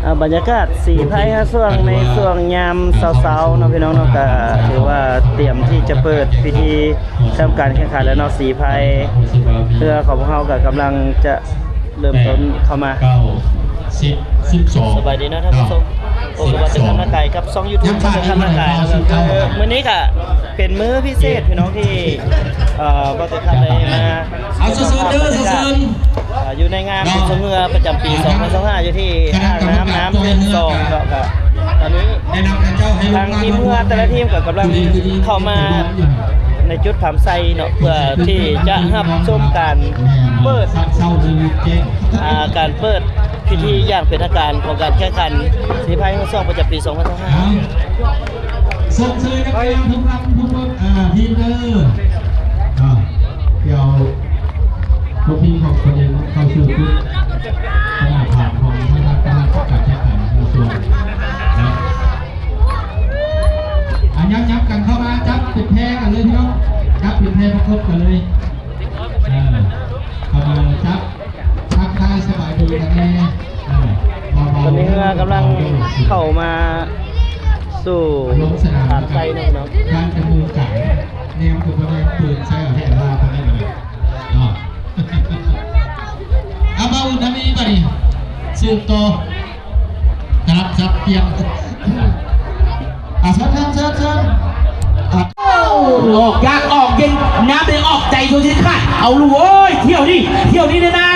ອ່າ ບັນຍາກາດສີໄພຮາຊວງໃນຊ່ວງຍາມເຊົ້າໆເນາະ ພີ່ນ້ອງເນາະ ກໍຖືວ່າຕຽມທີ່ຈະເປີດພິທີທຳການແຂ່ງຂັນແລ້ວເນາະ ສີໄພ ເຮືອຂອງພວກເຮົາກໍກຳລັງຈະເລີ່ມຕົ້ນເຂົ້າມາ. ເກົ້າ ສິບ ສິບສອງ ສະບາຍດີເນາະທ່ານຜູ້ຊົມ ພົບກັບບ່າວເຕີຄຳນາກາຍກັບຊ່ອງຢູທູບບ່າວເຕີຄຳນາກາຍເນາະ ກໍຄືມື້ນີ້ກໍເປັນມື້ພິເສດພີ່ນ້ອງ ທີ່ ເອີ ບ່າວເຕີຄຳໄດ້ມາ ເອົາ ເຊີນເດີ ເຊີນ ເອີ ຢູ່ໃນງານບຸນຊ່ວງເຮືອປະຈຳປີສອງພັນຊາວຫ້າ ຢູ່ທີ່ອ່າງນ້ຳນ້ຳເພັນສອງເນາະ ກໍຕອນນີ້ທາງທີມເຮືອແຕ່ລະທີມກໍກຳລັງເຂົ້າມາໃນຈຸດຜາມໄຊເນາະ ເພື່ອທີ່ຈະຮັບຊົມການເປີດ ອ່າ ການເປີດພິທີຢ່າງເປັນທາງການຂອງການແຂ່ງຂັນສີໄພຮາຊວງປະຈຳປີສອງພັນຊາວຫ້າ. ສົ່ງເຊີນນັກກິລາທຸກລຳທຸກ ອ່າ ທີມເດີ ອ່າ ດຽວພວກທີມຂອງຕົນເອງເຂົ້າສູ່ຈຸດຂະໜາດຂອງທາງດ້ານການແຂ່ງຂັນໃນຊ່ວງ ອ່າ ຍັບໆກັນເຂົ້າມາ ຈັບເປັນແພກັນເລີຍພີ່ນ້ອງ ຈັບເປັນແພປະກົບກັນເລີຍ ເອີ ເຂົ້າມາຈັບ ທັກທາຍສະບາຍດີກັນແດ່ ເອີ ເບົາໆ ຕອນນີ້ເຮືອກຳລັງເຂົ້າມາສູ່ ລົງສະໜາມ ຖາມໄຊເນາະ ການຈະໝູກກັນ ແນມກໍບໍ່ໄດ້ ປືນໃສ່ເອົາແທ້ລາວປານນີ້ເນາະ ເອົາ ບ່າວອຸ່ນທຳອີກບາດນີ້ ສືບຕໍ່ ກະລັບສັບປ່ຽນ ອ່ະ ເຊີນ ເຊີນ ເຊີນ ເຊີນ ອ່ະ ອອກຍາກອອກເຢັນ ຍາມໃດອອກໃຈໂດຍເດັດຂາດ ເອົາລູກເອີຍ ຖ້ຽວນີ້ ຖ້ຽວນີ້ໃນນາ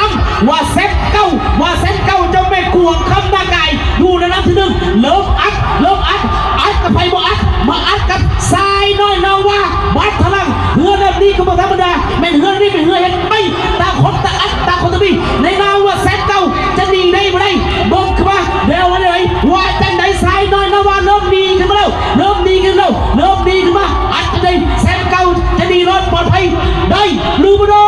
ມວ່າແຊມເກົ່າ ວ່າແຊມເກົ່າ ເຈົ້າແມ່ກວງຄຳນາກາຍ ຢູ່ໃນລຳທີໜຶ່ງ ເລີ່ມອັດ ເລີ່ມອັດ ອັດກັບໃຜບໍ່ອັດ ມາອັດກັບຊາຍນ້ອຍນາວາ ບັດທະລັງ ເຮືອແບບນີ້ກໍບໍ່ທຳມະດາ ແມ່ນເຮືອນີ້ເປັນເຮືອເຮັດໄມ້ ຕ່າງຄົນຕ່າງອັດ ຕ່າງຄົນຕ່າງມີ ໃນນາມວ່າແຊມເກົ່າ ຈະໜີໄດ້ບໍ່ໄດ້ ເບິ່ງຂຶ້ນມາ ແນວໃດ ວ່າຈັ່ງໃດ ຊາຍນ້ອຍນາວາ ເລີ່ມໜີຂຶ້ນມາແລ້ວ ເລີ່ມໜີຂຶ້ນແລ້ວ ເລີ່ມໜີຂຶ້ນມາ ອັດຈັ່ງໃດ ແຊມເກົ່າ ຈະໜີລອດປອດໄພໄດ້ ຫຼືບໍ່ໄດ້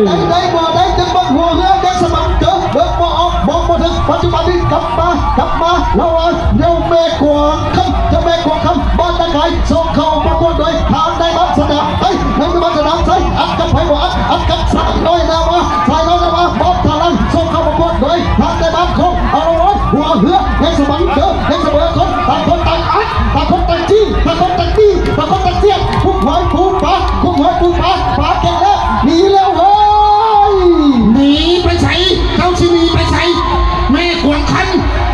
ໄດ້ ໄດ້ບໍ່ໄດ້ ຈັ່ງບັກຫົວເຮືອ ແຈັກສະບັນເກີ ເບິ່ງບໍ່ອອກ ມອງບໍ່ເຖິງ ປັດຈຸບັນນີ້ກັບມາ ກັບມາ ລະຫວ່າງເຈົ້າແມ່ກວາງຄຳ ເຈົ້າແມ່ກວາງຄຳ ບ້ານນາກາຍ ສົ່ງເຂົ້າປະກວດໂດຍທາງນາຍບ້ານສະໜາມໄຊ ນາຍບ້ານສະໜາມໄຊ ອັດກັບໃຜບໍ່ອັດ ອັດກັບຊາຍນ້ອຍນາວາ ຊາຍນ້ອຍນາວາ ບັດທະລັງ ສົ່ງເຂົ້າປະກວດໂດຍທາງນາຍບ້ານໂຄງ ເອົາລະເວີຍ ຫົວເຮືອ ແຈັກສະບັນເກີ ແຈັກສະບັນເກີ ຕ່າງຄົນຕ່າງອັດ ຕ່າງຄົນຕ່າງຈີ້ ຕ່າງຄົນຕ່າງຕີ ຕ່າງຄົນຕ່າງສຽບ ຄຸກຫອຍປູປາ ຄຸກຫອຍປູປາ ປາເກັ່ງແລ້ວ ໜີແລ້ວເວີຍ ໜີໄປໃສ? ເຈົ້າຊິໜີໄປໃສ? ແມ່ກວາງຄຳ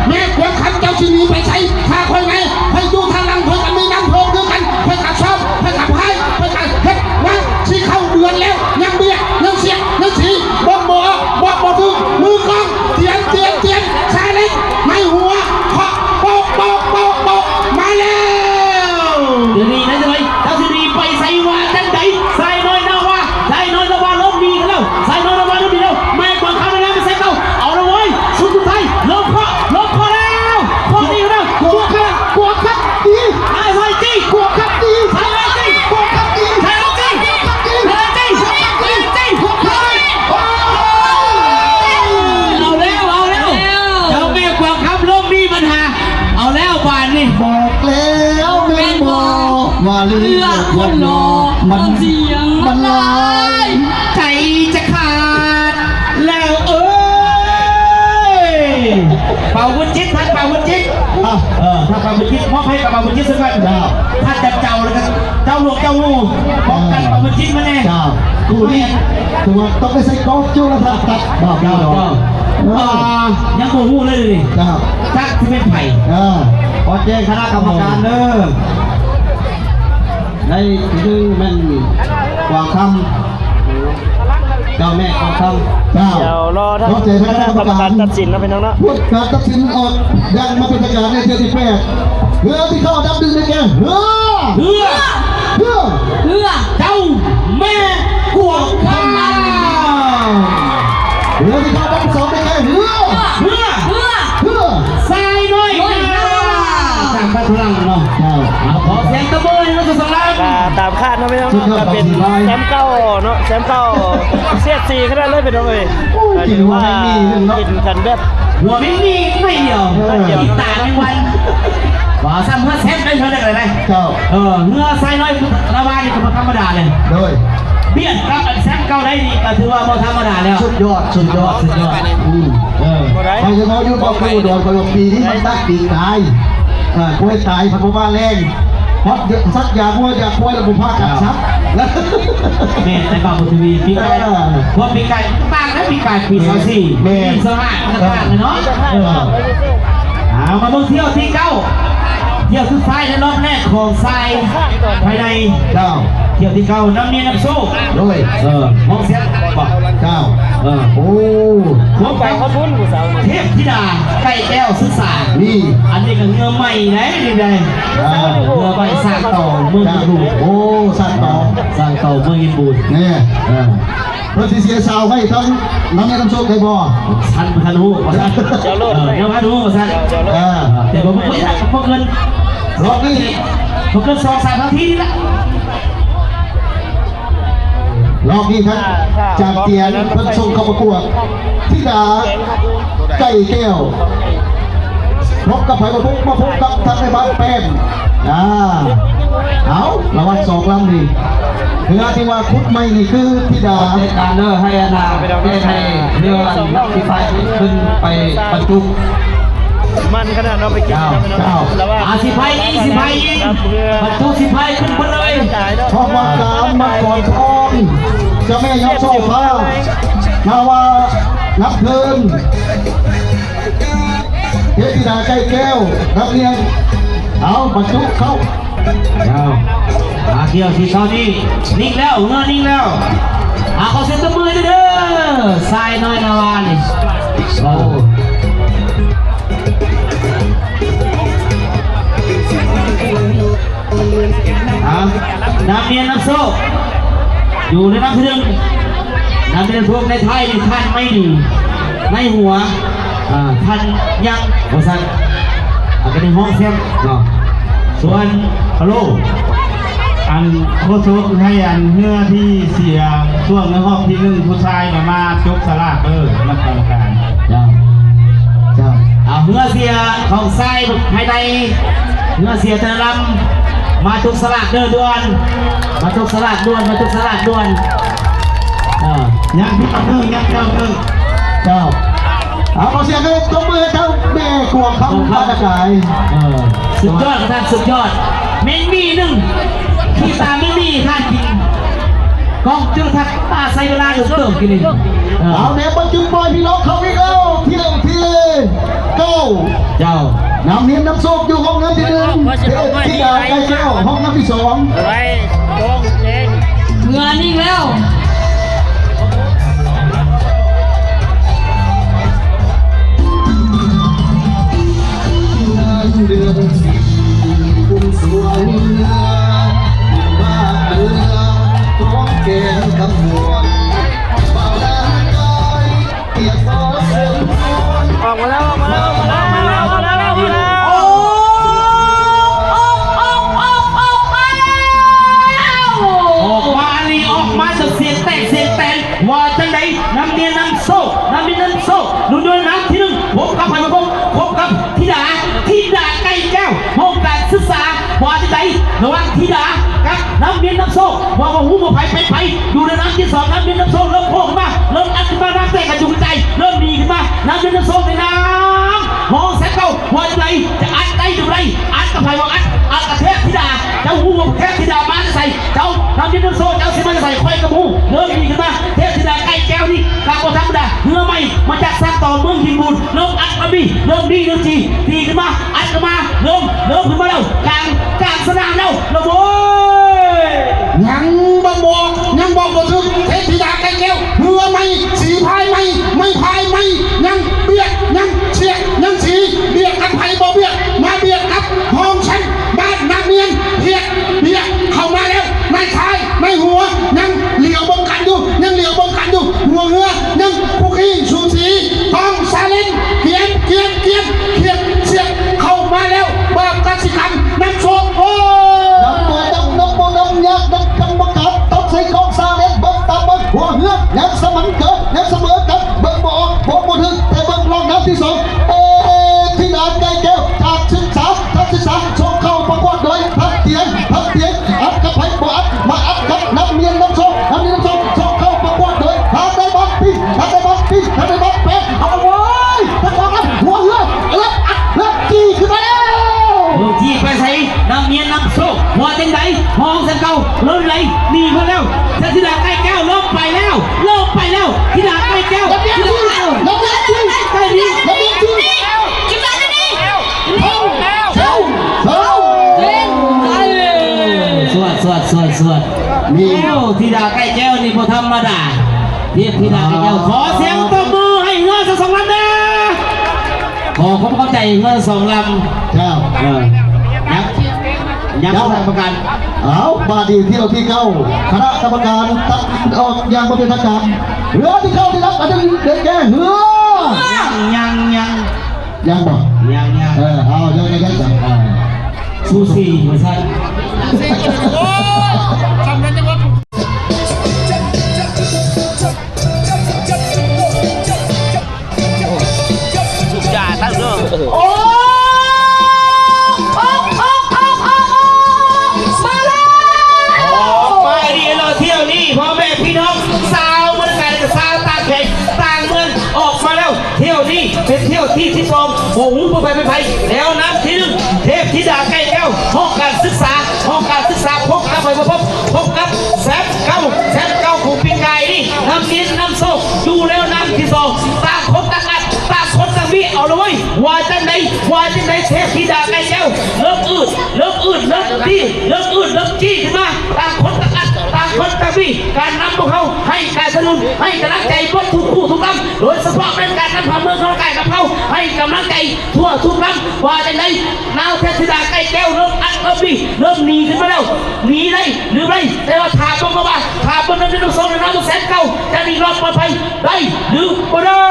ແມ່ກວາງຄຳ ເຈົ້າຊິໜີໄປໃສ? ຖ້າຂ້ອຍໄປ ຂ້ອຍຢູ່ທາງຫຼັງ ຂ້ອຍກໍມີນ້ຳເພິ່ນຄືກັນ ຂ້ອຍກໍຊ້ອມ ຂ້ອຍກໍພາຍ ຂ້ອຍກໍເຮັດງານ ຊິເຂົ້າເດືອນແລ້ວ ຍັງບຽດ ຍັງສຽດ ຍັງສີ ບໍ່ ບໍ່ ບໍ່ຖືກ ມືກອງ ຕຽມ ຕຽມ ຕຽມ ຊາຍເລັກ ໃນຫົວ ເຄາະ ໂປະ ໂປະ ໂປະ ໂປະ ມາແລ້ວ ດຽວນີ້ນະ ເຈົ້າຊິໜີໄປໃສ ວ່າຈັ່ງໃດ? ຊາຍນ້ອຍນາວາ ຊາຍນ້ອຍນາວາ ເລີ່ມໜີກັນແລ້ວ ຊາຍນ້ອຍນາວາ ເລີ່ມໜີແລ້ວ ແມ່ກວາງຄຳ ແມ່ນາວາ ໄປໃສເກົ່າ ເອົາລະເວີຍ ຊຸດສຸດທ້າຍ ເລີ່ມເຄາະ ເລີ່ມເຄາະແລ້ວ ເຄາະໜີແລ້ວ ກວາງຄຳ ກວາງຄຳ ໜີ ຊາຍນ້ອຍຈີ້ ກວາງຄຳໜີ ຊາຍນ້ອຍຈີ້ ກວາງຄຳໜີ ຊາຍນ້ອຍຈີ້ ກວາງຄຳໜີ ຊາຍນ້ອຍຈີ້ ກວາງຄຳໜີ ໂອ້ຍ ເອົາແລ້ວ ເອົາແລ້ວ ເຈົ້າແມ່ກວາງຄຳ ເລີ່ມມີບັນຫາ ເອົາແລ້ວບາດນີ້ ບອກແລ້ວແມ່ນບໍ່ ວ່າເລື່ອງຄົນຫຼໍ່ ມັນ ມັນຫຼາຍ ໃຈຈະຂາດແລ້ວເອີຍ ເປົ່າບຸນຈິດ ທ່ານເປົ່າບຸນຈິດ ອ່ະ ເອີ ທ່ານເປົ່າບຸນຈິດ ມອບໃຫ້ກັບເປົ່າບຸນຈິດຊະກ່ອນ ເຈົ້າ ທ່ານຈະເຈົ້າ ແລ້ວກໍເຈົ້າຫຼວງເຈົ້າຫູ່ ປ້ອງກັນເປົ່າບຸນຈິດມາແດ່ ເຈົ້າ ຜູ້ນີ້ ຖືວ່າຕ້ອງໄດ້ໃສ່ກອງຈຸລະທັດຕັດ ບອກເຈົ້າ ເຈົ້າ ເຈົ້າ ເອີ ອ່າ ຍັງບໍ່ຮູ້ເລີຍນີ້ ເຈົ້າ ຈັກຊິເປັນໃຜ ເອີ ຂໍແຈ້ງຄະນະກຳມະການເດີ ໃນທີ່ໜຶ່ງແມ່ນກວາງຄຳ ເຈົ້າແມ່ກວາງຄຳ ເຈົ້າ ດຽວລໍທາງຄະນະກຳມະການຕັດສິນເນາະ ພີ່ນ້ອງເນາະ ຜົນການຕັດສິນອອກຢ່າງມາເປັນທາງການໃນເທື່ອທີແປດ ເຮືອທີ່ເຂົ້າອັນດັບໜຶ່ງໄດ້ແກ່ເຮືອ ເຮືອ ເຮືອ ເຮືອ ເຈົ້າແມ່ກວາງຄຳ ເຮືອທີ່ເຂົ້າອັນດັບສອງໄດ້ແກ່ເຮືອ ເຮືອ ເຮືອ ເຮືອ ຊາຍນ້ອຍນາວາ ສາມພັນພະລັງເນາະ ເຈົ້າ ຂໍສຽງຕົບມືໃຫ້ນຳສອງລຳ ກໍຕາມຄາດເນາະ ພີ່ນ້ອງເນາະ ກໍເປັນແຊມເກົ່າເນາະ ແຊມເກົ່າ ສຽດສີຂະໜາດເລີຍ ພີ່ນ້ອງເອີຍ ໂອ້ຍ ກໍຖືວ່າກິນກັນແບບ ຫົວມີມີໜ້ອຍດຽວ ເອີ ຕາແມງວັນ ວ່າຊ້ຳເຮືອແຊມໄດ້ເທົ່າໃດກໍໄດ້ ເຈົ້າ ເອີ ເຮືອຊາຍນ້ອຍນາວານີ້ກໍບໍ່ທຳມະດາເລີຍ ໂດຍ ບຽດກັບອັນແຊມເກົ່າໄດ້ນີ້ກໍຖືວ່າບໍ່ທຳມະດາແລ້ວ ສຸດຍອດ ສຸດຍອດ ສຸດຍອດ ອືມ ເອີ ຂ້ອຍຈະເວົ້າຢູ່ບໍ່ຄືດອນ ຂ້ອຍວ່າປີນີ້ມັນຕັກປີກາຍ ເອີ ກວຍຕາຍພັດບໍ່ມາແລງ ຮອດສັກຢາງົວຢາຄວາຍແລ້ວບໍ່ພາກັນສັກ. ແມ່ນ ແຕ່ບາງບຸນທະວີ ປີກາຍ ເອີ ພວກປີກາຍຕ່າງນະ ປີກາຍປີຊາວສີ່ ແມ່ນ ປີຊາວຫ້າ ມັນກໍຕ່າງກັນເນາະ. ເອີ ເອົາ ມາເບິ່ງທ່ຽວທີເກົ້າ ທ່ຽວສຸດທ້າຍໃນລອບແລກຂອງຊາຍພາຍໃນ ເຈົ້າ ທ່ຽວທີເກົ້າ ນ້ຳນຽນ ນ້ຳໂຊກ ໂດຍ ເອີ ຫ້ອງແຊມ ເຈົ້າ ເອີ ໂອ້ ໄປເຂົ້າທຶນຜູ້ສາວ ເທບທິດາ ໄກ່ແກ້ວ ສຶກສາ ນີ້ ອັນນີ້ກໍເຮືອໃໝ່ໄດ໋ ນີ້ໄດ໋ ເອີ ເຮືອໃໝ່ສ້າງຕໍ່ເມືອງ ເຈົ້າ ໂອ້ ສ້າງຕໍ່ ສ້າງຕໍ່ເມືອງ ແນ່ ເອີ ເພິ່ນຊິເສຍຊາວໃຫ້ທັງນ້ຳນຽນ ນ້ຳໂຊກໄດ້ບໍ່? ທ່ານ ທ່ານຮູ້ວ່າຊັ້ນ ເຈົ້າໂລດ ເອີ ຍັງບໍ່ຮູ້ວ່າຊັ້ນ ເອີ ແຕ່ບໍ່ ບໍ່ ບໍ່ເກີນ ລອບນີ້ ບໍ່ເກີນສອງສາມນາທີນີ້ລະ. ລອບນີ້ທັງຈາກຕຽນເພິ່ນສົ່ງເຂົ້າປະກວດ ທິດາໄກ່ແກ້ວ ພົບກັບໃຜມາພົບ ມາພົບກັບທາງແມ່ບ້ານແປ້ນ ອ່າ ເອົາ ລະຫວ່າງສອງລຳນີ້ ເຮືອທີ່ວ່າຂຸດໃໝ່ນີ້ຄືທິດາ ຈັດການເດີ ໃຫ້ອັນນ່າ ແກ້ໄຂເຮືອອັນທີ່ໄຟຂຶ້ນໄປບັນຈຸ ມັນຂະໜາດເນາະ ໄປກິນ ເຈົ້າ ເຈົ້າ ອາ ຊິໄພຍິງ ຊິໄພຍິງ ບັນຈຸຊິໄພຂຶ້ນເບິດເລີຍ ເພາະວ່າການມັງກອນທອງ ເຈົ້າແມ່ຍາມໂຊພາ ນາວາ ນັບເທີນ ເທບທິດາໄກ່ແກ້ວ ນັກຮຽນ ເອົາ ບັນຈຸເຂົ້າ ເອົາ ອາ ທ່ຽວທີ່ເກົ້ານີ້ ນິ່ງແລ້ວ ເຮືອນິ່ງແລ້ວ ອາ ຂໍສຽງຕົບມືໃຫ້ເດີ ຊາຍນ້ອຍນາວານີ້ ໂອ້ ອາ ນ້ຳນຽນ ນ້ຳໂຊກ ຢູ່ໃນລຳທີໜຶ່ງ ນ້ຳນຽນ ນ້ຳໂຊກ ໃນທ້າຍນີ້ ທ່ານໄມ້ດີ ໃນຫົວ ອ່າ ທ່ານຍັງ ວ່າຊັ້ນ ອາ ກໍໄດ້ຮອງແຊມເນາະ ສ່ວນ ຮັລໂຫຼ ອັນ ຂໍໂທດໃຫ້ອັນເຮືອທີ່ເສຍຊ່ວງໃນຮອບທີໜຶ່ງ ຜູ້ຊາຍນະມາຈົກສະຫຼາກເດີ ຄະນະກຳມະການ ເຈົ້າ ເຈົ້າ ເອົາ ເຮືອເສຍຂອງຊາຍພາຍໃນ ເຮືອເສຍແຕ່ລະລຳ ມາຈົກສະຫຼາກເດີດ່ວນ ມາຈົກສະຫຼາກດ່ວນ ມາຈົກສະຫຼາກດ່ວນ ເອີ ຍັງພີ່ນ້ອງເອີຍ ຍັງພີ່ນ້ອງເອີຍ ເຈົ້າ ເອົາ ຂໍສຽງໃຫ້ຕົບມືໃຫ້ທາງແມ່ກວງຄຳ ຄຳ ບ້ານນາກາຍ ເອີ ສຸດຍອດທ່ານ ສຸດຍອດ ແມ່ນໝີ່ໜຶ່ງ ຂີ້ຕາແມ່ນໝີ່ທ່ານກິນ ກ້ອງຈຸລະທັດ ຕາໃຊ້ເວລາເຕີມກິນນີ້ ເອີ ເອົາແນວປັດຈຸບັນພີ່ນ້ອງເຂົ້າອີກແລ້ວ ທ່ຽວທີເກົ້າ ເຈົ້າ ນ້ຳນຽນ ນ້ຳໂຊກ ຢູ່ຫ້ອງນ້ຳທີໜຶ່ງ ເທບທິດາໄກ່ແກ້ວ ຫ້ອງນ້ຳທີສອງ ໄວ້ໂຈງເຈງ ເຫື່ອນິ່ງແລ້ວ. ອອກມາແລ້ວ ອອກມາແລ້ວ ອອກມາແລ້ວ ອອກມາແລ້ວ ອອກມາແລ້ວ ອອກມາແລ້ວ ອອກ ອອກ ອອກ ອອກມາແລ້ວ ອອກມານີ້ ອອກມາຈາກສຽງແຕກ ສຽງແຕນ ວ່າຈັ່ງໃດ ນ້ຳນຽນ ນ້ຳໂຊກ ນ້ຳນຽນ ນ້ຳໂຊກ ລຸ້ນດ້ວຍນ້ຳທີໜຶ່ງ ພົບກັບໃຜມາພົບ ພົບກັບທິດາ ທິດາໄກ່ແກ້ວ ຫ້ອງການສຶກສາ ວ່າຈັ່ງໃດ ລະຫວ່າງທິດາກັບນ້ຳນຽນ ນ້ຳໂຊກ ວ່າບໍ່ຮູ້ວ່າໃຜເປັນໃຜ ຢູ່ໃນນ້ຳທີສອງ ນ້ຳນຽນ ນ້ຳໂຊກ ເລີ່ມໂຜ້ຂຶ້ນມາ ເລີ່ມອັດຂຶ້ນມາ ນ້ຳແຕກກະຈຸກກະຈາຍ ເລີ່ມດີຂຶ້ນມາ ນ້ຳນຽນ ນ້ຳໂຊກ ໃນນ້ຳ ຫ້ອງແຊມເກົ່າ ວ່າຈັ່ງໃດ ຈະອັດໄດ້ຫຼືບໍ່ໄດ້ ອັດກັບໃຜບໍ່ອັດ ອັດກັບເທບທິດາ ເຈົ້າຮູ້ວ່າເທບທິດາມາແຕ່ໃສ ເຈົ້າ ນ້ຳນຽນ ນ້ຳໂຊກ ເຈົ້າຊິມາແຕ່ໃສ ຂ້ອຍກໍບໍ່ຮູ້ ເລີ່ມດີຂຶ້ນມາ ເທບທິດາໄກ່ແກ້ວນີ້ກໍບໍ່ທຳມະດາ ເຮືອໃໝ່ມາຈາກສາກຕໍ່ເມືອງຫີນບູນ ເລີ່ມອັດມາບີ ເລີ່ມບີ ເລີ່ມຈີ ດີຂຶ້ນມາ ອັດກັນມາ ເລີ່ມ ເລີ່ມຂຶ້ນມາແລ້ວ ກາງ ກາງສະໜາມແລ້ວ ລະໂວ້ຍ ຍັງບໍ່ບອກ ຍັງບອກບໍ່ຖືກ ເທບທິດາໄກ່ແກ້ວ ເຮືອໃໝ່ ສີພາຍໃໝ່ ໄມ້ພາຍໃໝ່ ຍັງບຽດ ຍັງສຽດ ຍັງສີ ບຽດກັບໃຜບໍ່ບຽດ ມາບຽດກັບຮອງແຊມບ້ານນາກນຽນ ຫຽດ ຫຽດເຂົ້າມາແລ້ວ ໃນທ້າຍ ໃນຫົວ ຍັງຫຼຽວເບິ່ງກັນຢູ່ ຍັງຫຼຽວເບິ່ງກັນຢູ່ ຫົວເຮືອຍັງຄຸກຄີສູສີ ຕ້ອງຊາເລັນ ກຽມ ກຽມ ກຽມ ຫຽດສຽດເຂົ້າມາແລ້ວ. ສວດໆ ມີ ໂອ້ ທິດາໄກ່ແກ້ວນີ້ບໍ່ທຳມະດາ ເທບທິດາໄກ່ແກ້ວ ຂໍສຽງຕົບມືໃຫ້ເຮືອທັງສອງລຳແດ່ ຂໍຄວາມເຂົ້າໃຈເຮືອທັງສອງລຳ ເຈົ້າ ເອີ ຍັງ ຍັງ ເຈົ້າ ຄະນະກຳມະການ ເອົາ ບາດນີ້ທ່ຽວທີເກົ້າ ຄະນະກຳມະການຕັດອອກຢ່າງບໍ່ເປັນທາງການ ເຮືອທີເກົ້າທີ່ຮັບອັນໜຶ່ງ ໄດ້ແກ່ເຮືອ ຍັງ ຍັງ ຍັງ ຍັງບໍ່? ຍັງ ຍັງ ເອີ ເອົາ ຍັງ ຍັງ ຍັງ ເອີ ຊູຊີວ່າຊັ້ນ ໂອ້ ໂອ້ ໂອ້ ໂອ້ ໂອ້ ໂອ້ ໂອ້ ມາແລ້ວ ສະບາຍດີເນາະ ທ່ຽວນີ້ ພໍ່ແມ່ພີ່ນ້ອງຊາວເມືອງກາຍ ແລະ ຊາວຕ່າງແຂວງຕ່າງເມືອງ ອອກມາແລ້ວ ທ່ຽວນີ້ເປັນທ່ຽວທີສິບສອງ ບໍ່ຮູ້ເປັນໃຜເປັນໃຜ ແລ້ວນຳທີໜຶ່ງ ເທບທິດາໄກ່ແກ້ວ ຫ້ອງການສຶກສາ ຫ້ອງການສຶກສາ ພົບກັບໃຜບໍ່ພົບ ພົບກັບແຊມເກົ່າ ແຊມເກົ່າຂອງປີກາຍນີ້ ນ້ຳນຽນ ນ້ຳໂຊກ ຢູ່ແລ້ວນຳທີສອງ ຕ່າງຄົນຕ່າງອັດ ຕ່າງຄົນຕ່າງມີ ເອົາລະເວີຍ ວ່າຈັ່ງໃດ ວ່າຈັ່ງໃດ ເທບທິດາໄກ່ແກ້ວ ເລີ່ມອືດ ເລີ່ມອືດ ເລີ່ມຕີ ເລີ່ມອືດ ເລີ່ມຈີ້ຂຶ້ນມາ ຕ່າງຄົນຕ່າງອັດ ຕ່າງຄົນຕ່າງມີ ການນຳພວກເຮົາໃຫ້ການສະໜັບສະໜູນ ໃຫ້ກຳລັງໃຈເບິດທຸກຜູ້ທຸກລຳ ໂດຍສະເພາະແມ່ນການນຳພາເມືອງທອງກາຍນຳເຮົາໃຫ້ກຳລັງໃຈທົ່ວທຸກລຳ ວ່າຈັ່ງໃດ ນາງເທບທິດາໄກ່ແກ້ວ ເລີ່ມອັດເລີ່ມບີ ເລີ່ມໜີຂຶ້ນມາແລ້ວ ໜີໄດ້ຫຼືບໍ່ໄດ້ ແຕ່ວ່າຖ້າເບິ່ງວ່າ ຖ້າເບິ່ງນຳເໜືອນຳໂຊກ ແລະ ນຳແສນເກົ່າ ຈະໜີລອດປອດໄພໄດ້ຫຼືບໍ່ໄດ້?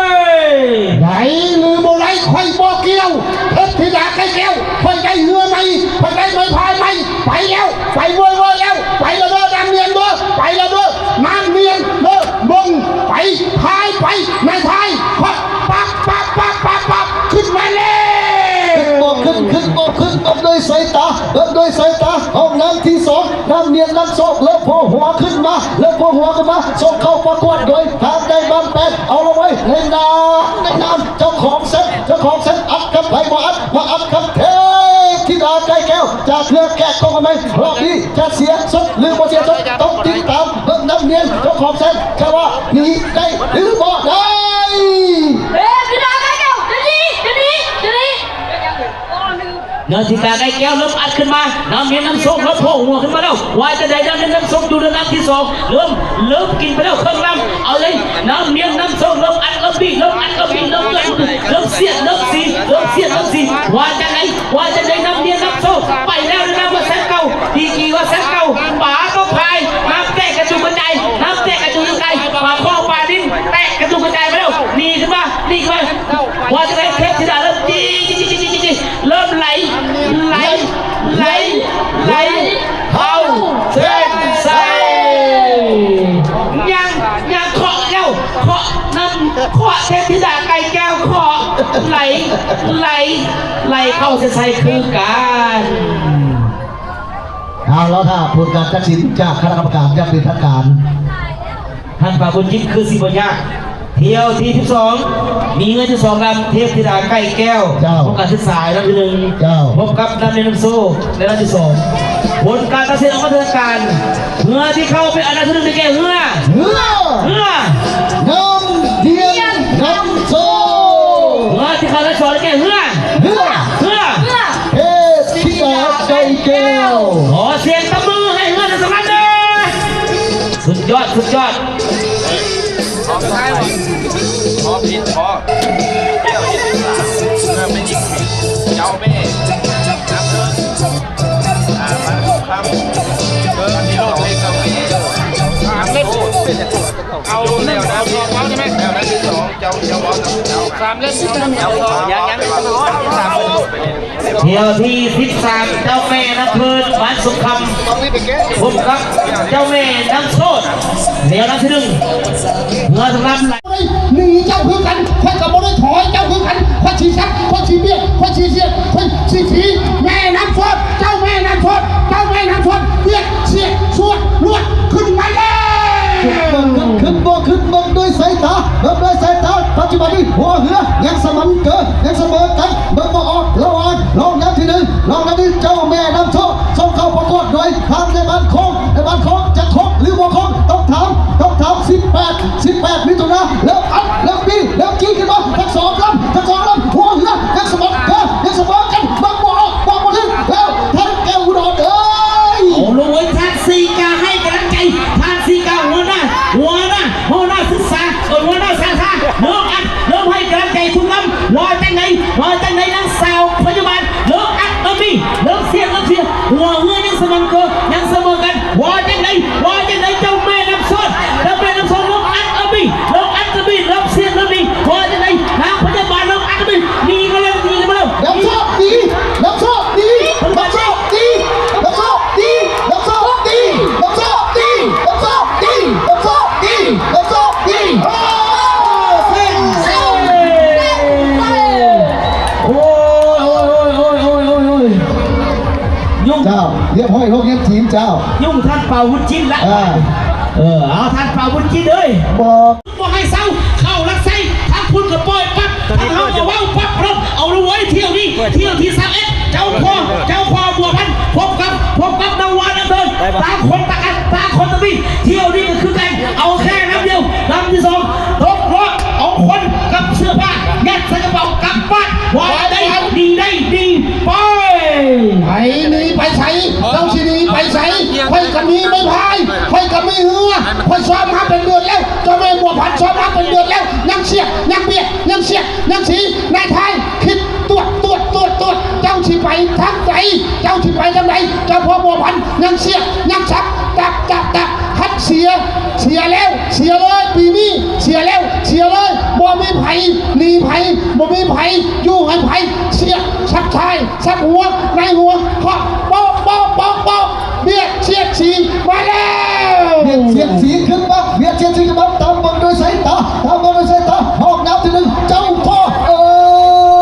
ໄດ້ຫຼືບໍ່ໄດ້ ຂ້ອຍບໍ່ກ່ຽວ ເທບທິດາໄກ່ແກ້ວ ຂ້ອຍໄດ້ເຮືອໃໝ່ ຂ້ອຍໄດ້ໄມ້ພາຍໃໝ່ ໄປແລ້ວ ໄປເວີຍໆແລ້ວ ໄປແລ້ວເດີ ນາງນຽນເດີ ໄປແລ້ວເດີ ນາງນຽນເດີ ເບິ່ງ ໄປ ພາຍໄປ ນາຍພາຍ ປັບ ປັບ ປັບ ຂຶ້ນມາແລ້ວ ຂຶ້ນບໍ່ຂຶ້ນ ຂຶ້ນບໍ່ຂຶ້ນ ເບິ່ງດ້ວຍສາຍຕາ ເບິ່ງດ້ວຍສາຍຕາ ຫ້ອງນ້ຳທີສອງ ນ້ຳນຽນ ນ້ຳໂຊກ ເລີ່ມໂຜຫົວຂຶ້ນມາ ເລີ່ມໂຜຫົວຂຶ້ນມາ ສົ່ງເຂົ້າປະກວດໂດຍທາງນາຍບ້ານແປດ ເອົາລະໄວ້ ໃນນາມ ໃນນາມເຈົ້າຂອງແຊມ ເຈົ້າຂອງແຊມ ອັດກັບໃຜບໍ່ອັດ ມາອັດກັບເທບທິດາໄກ່ແກ້ວ ຈາກເຮືອແກະກົງອັນໃໝ່ ຮອບນີ້ຈະເສຍສົດ ຫຼື ບໍ່ເສຍສົດ ຕ້ອງຕິດຕາມເບິ່ງນຳນຽນ ເຈົ້າຂອງແຊມ ຈະວ່າໜີໄດ້ ຫຼື ບໍ່ໄດ້? ເທບທິດາໄກ່ແກ້ວ ຈະໜີ ຈະໜີ ຈະໜີ ເທບທິດາໄກ່ແກ້ວ ເລີ່ມອັດຂຶ້ນມາ ນ້ຳນຽນ ນ້ຳໂຊກ ເລີ່ມໂຜຫົວຂຶ້ນມາແລ້ວ ວ່າຈັ່ງໃດ ນ້ຳນຽນ ນ້ຳໂຊກ ຢູ່ໃນນ້ຳທີສອງ ເລີ່ມ ເລີ່ມກິນໄປແລ້ວເຄິ່ງລຳ ເອົາເລີຍ ນ້ຳນຽນ ນ້ຳໂຊກ ເລີ່ມອັດ ເລີ່ມບີ ເລີ່ມອັດ ເລີ່ມບີ ເລີ່ມເລືອດ ເລີ່ມສຽດ ເລີ່ມສີ ເລີ່ມສຽດ ເລີ່ມສີ ວ່າຈັ່ງໃດ ວ່າຈັ່ງໃດ ນ້ຳນຽນ ນ້ຳໂຊກ ໄປແລ້ວນະ ວ່າແຊມເກົ່າ ດີກຣີວ່າແຊມເກົ່າ ປາກໍພາຍ ນ້ຳແຕກກະຈຸກກະຈາຍ ນ້ຳແຕກກະຈຸກກະຈາຍ ປາຄໍ່ປານິນ ແຕກກະຈຸກກະຈາຍມາແລ້ວ ໜີຂຶ້ນມາ ໜີຂຶ້ນມາ ວ່າຈັ່ງໃດ ເທບທິດາເລີ່ມຈີ້ ເລີ່ມໄຫຼ ໄຫຼ ໄຫຼ ໄຫຼ ເຂົ້າເສັ້ນໄຊ ຍັງ ຍັງເຄາະແລ້ວ ເຄາະນຳ ເຄາະເທບທິດາໄກ່ແກ້ວ ເຄາະ ໄຫຼ ໄຫຼ ໄຫຼເຂົ້າເສັ້ນໄຊຄືກັນ. ເອົາລະ ຖ້າຜົນການຕັດສິນຈາກຄະນະກຳມະການຢ່າງເປັນທາງການ. ທ່ານປາບຸນຈິດ ຄືຊິບໍ່ຍາກ ທ່ຽວທີສິບສອງ ມີເຮືອຢູ່ສອງລຳ ເທບທິດາໄກ່ແກ້ວ ເຈົ້າ ຫ້ອງການສຶກສາລຳທີໜຶ່ງ ເຈົ້າ ພົບກັບນ້ຳນຽນ ນ້ຳໂຊກ ໃນລຳທີສອງ ຜົນການຕັດສິນອອກມາເຖິງການ ເຮືອທີ່ເຂົ້າເປັນອັນດັບທີໜຶ່ງໄດ້ແກ່ເຮືອ ເຮືອ ເຮືອ ນ້ຳນຽນ ນ້ຳໂຊກ ເຮືອທີ່ເຂົ້າອັນດັບສອງໄດ້ແກ່ເຮືອ ເຮືອ ເຮືອ ເທບທິດາໄກ່ແກ້ວ ຂໍສຽງຕົບມືໃຫ້ເຮືອທັງສອງລຳເດີ ສຸດຍອດ ສຸດຍອດ ພ້ອມໄດ້ບໍ່? ພ້ອມ ພ້ອມ ພ້ອມ ເຈົ້າແມ່ ນັບເດີ ອ່າ ມາຄຳ ເດີ ທີ່ໂລກເລກເຈົ້າແມ່ ສາມເຫຼັ້ມ ເອົາແລ້ວນະ ເອົາໄດ້ໄໝ? ແລ້ວນະ ທີສອງ ເຈົ້າ ເຈົ້າເວົ້ານຳເຈົ້າ ສາມເຫຼັ້ມ ເຈົ້າ ຍັງ ຍັງ ສາມເຫຼັ້ມ ແຖວທີສິບສາມ ເຈົ້າແມ່ນ້ຳເພີນ ບ້ານສຸກຄຳ ພົບກັບເຈົ້າແມ່ນ້ຳໂຊດ ແຖວທີໜຶ່ງ ເຮືອສຳລັບ ໜີເຈົ້າຄືກັນ ຂ້ອຍກໍບໍ່ໄດ້ຖອຍເຈົ້າຄືກັນ ຂ້ອຍຊິຊັດ ຂ້ອຍຊິບຽດ ຂ້ອຍຊິສຽດ ຂ້ອຍຊິຖີ ແມ່ນ້ຳໂຊດ ເຈົ້າແມ່ນ້ຳໂຊດ ເຈົ້າແມ່ນ້ຳໂຊດ ບຽດ ສຽດ ສວດ ລວດ ຂຶ້ນມາແລ້ວ ຂຶ້ນບໍ່ຂຶ້ນ ຂຶ້ນບໍ່ຂຶ້ນ ເບິ່ງດ້ວຍສາຍຕາ ເບິ່ງດ້ວຍສາຍຕາ ປັດຈຸບັນນີ້ຫົວເຮືອຍັງສະໝັນເກີ ຍັງສະເໝີກັນ ເບິ່ງບໍ່ອອກລະຫວ່າງລອງອັນດັບທີໜຶ່ງ ລອງອັນດັບທີໜຶ່ງ ເຈົ້າແມ່ນ້ຳໂຊດ ສົ່ງເຂົ້າປະກວດໂດຍທາງແມ່ບ້ານໂຄງ ແມ່ບ້ານໂຄງຈະຄົບຫຼືບໍ່ຄົບ ຕ້ອງຖາມ ຕ້ອງຖາມ ສິບແປດ ສິບແປດ ມິຖຸນາ ເລີ່ມອັດ ເລີ່ມຕີ ເລີ່ມຈີ້ຂຶ້ນມາ ທັງສອງລຳ ທັງສອງລຳ ຫົວເຮືອຍັງສະໝັນເກີ ຍັງສະເໝີກັນ ເບິ່ງບໍ່ອອກ ເບິ່ງບໍ່ເຖິງ ແລ້ວ ທັງແກ້ວອຸດອນເອີຍ ເອົາລະເວີຍ ທັງສີ່ ທ່ານປາວຸດຈິດລະ ເອີ ເອີ ເອົາ ທ່ານປາວຸດຈິດເອີຍ ບອກ ບໍ່ໃຫ້ເຊົາ ເຂົ້າລັກໄຊ ທາງພຸ້ນກໍປ່ອຍປັບ ທາງເຮົາກໍເວົ້າປັບ ເອົາລະເວີຍ ທ່ຽວນີ້ ທ່ຽວທີຊາວເອັດ ເຈົ້າພໍ່ ເຈົ້າພໍ່ບົວພັນ ພົບກັບ ພົບກັບນາວານຳເທີນ ຕ່າງຄົນຕ່າງອັນ ຕ່າງຄົນຕ່າງມີ ທ່ຽວນີ້ກໍຄືກັນ ເອົາແຄ່ລຳດຽວ ລຳທີສອງ ຕົກລົດ ເອົາຄົນກັບເສື້ອຜ້າ ຍັດໃສ່ກະເປົາກັບບ້ານ ວ່າໄດ້ດີໄດ້ດີ ໄປ ໄປໜີໄປໃສ? ເຈົ້າຊິໜີໄປໃສ? ຂ້ອຍກໍມີໄມ້ພາຍ ຂ້ອຍກໍມີເຮືອ ຂ້ອຍຊ້ອມມາເປັນເດືອນແລ້ວ ເຈົ້າແມ່ບົວພັນຊ້ອມມາເປັນເດືອນແລ້ວ ຍັງສຽກ ຍັງບຽດ ຍັງສຽກ ຍັງສີ ນາຍທາຍ ຄິດ ຕວດ ຕວດ ຕວດ ຕວດ ເຈົ້າຊິໄປທາງໃດ? ເຈົ້າຊິໄປທາງໃດ? ເຈົ້າພໍ່ບົວພັນຍັງສຽກ ຍັງສັບ ຕັບ ຕັບ ຕັບ ຄັນເສຍ ເສຍແລ້ວ ເສຍເລີຍ ປີນີ້ເສຍແລ້ວ ເສຍເລີຍ ບໍ່ມີໃຜໜີໃຜ ບໍ່ມີໃຜຢູ່ໃຫ້ໃຜ ສຽກ ສັບທ້າຍ ສັບຫົວ ໃນຫົວ ເຄາະ ໂປະ ໂປະ ໂປະ ໂປະ ບຽດສຽດສີ ມາແລ້ວ ບຽດສຽດສີຂຶ້ນມາ ບຽດສຽດສີຂຶ້ນມາ ຕາມເບິ່ງດ້ວຍສາຍຕາ ຕາມເບິ່ງດ້ວຍສາຍຕາ ຮອບນ້ຳທີໜຶ່ງ ເຈົ້າພໍ່ ເອີ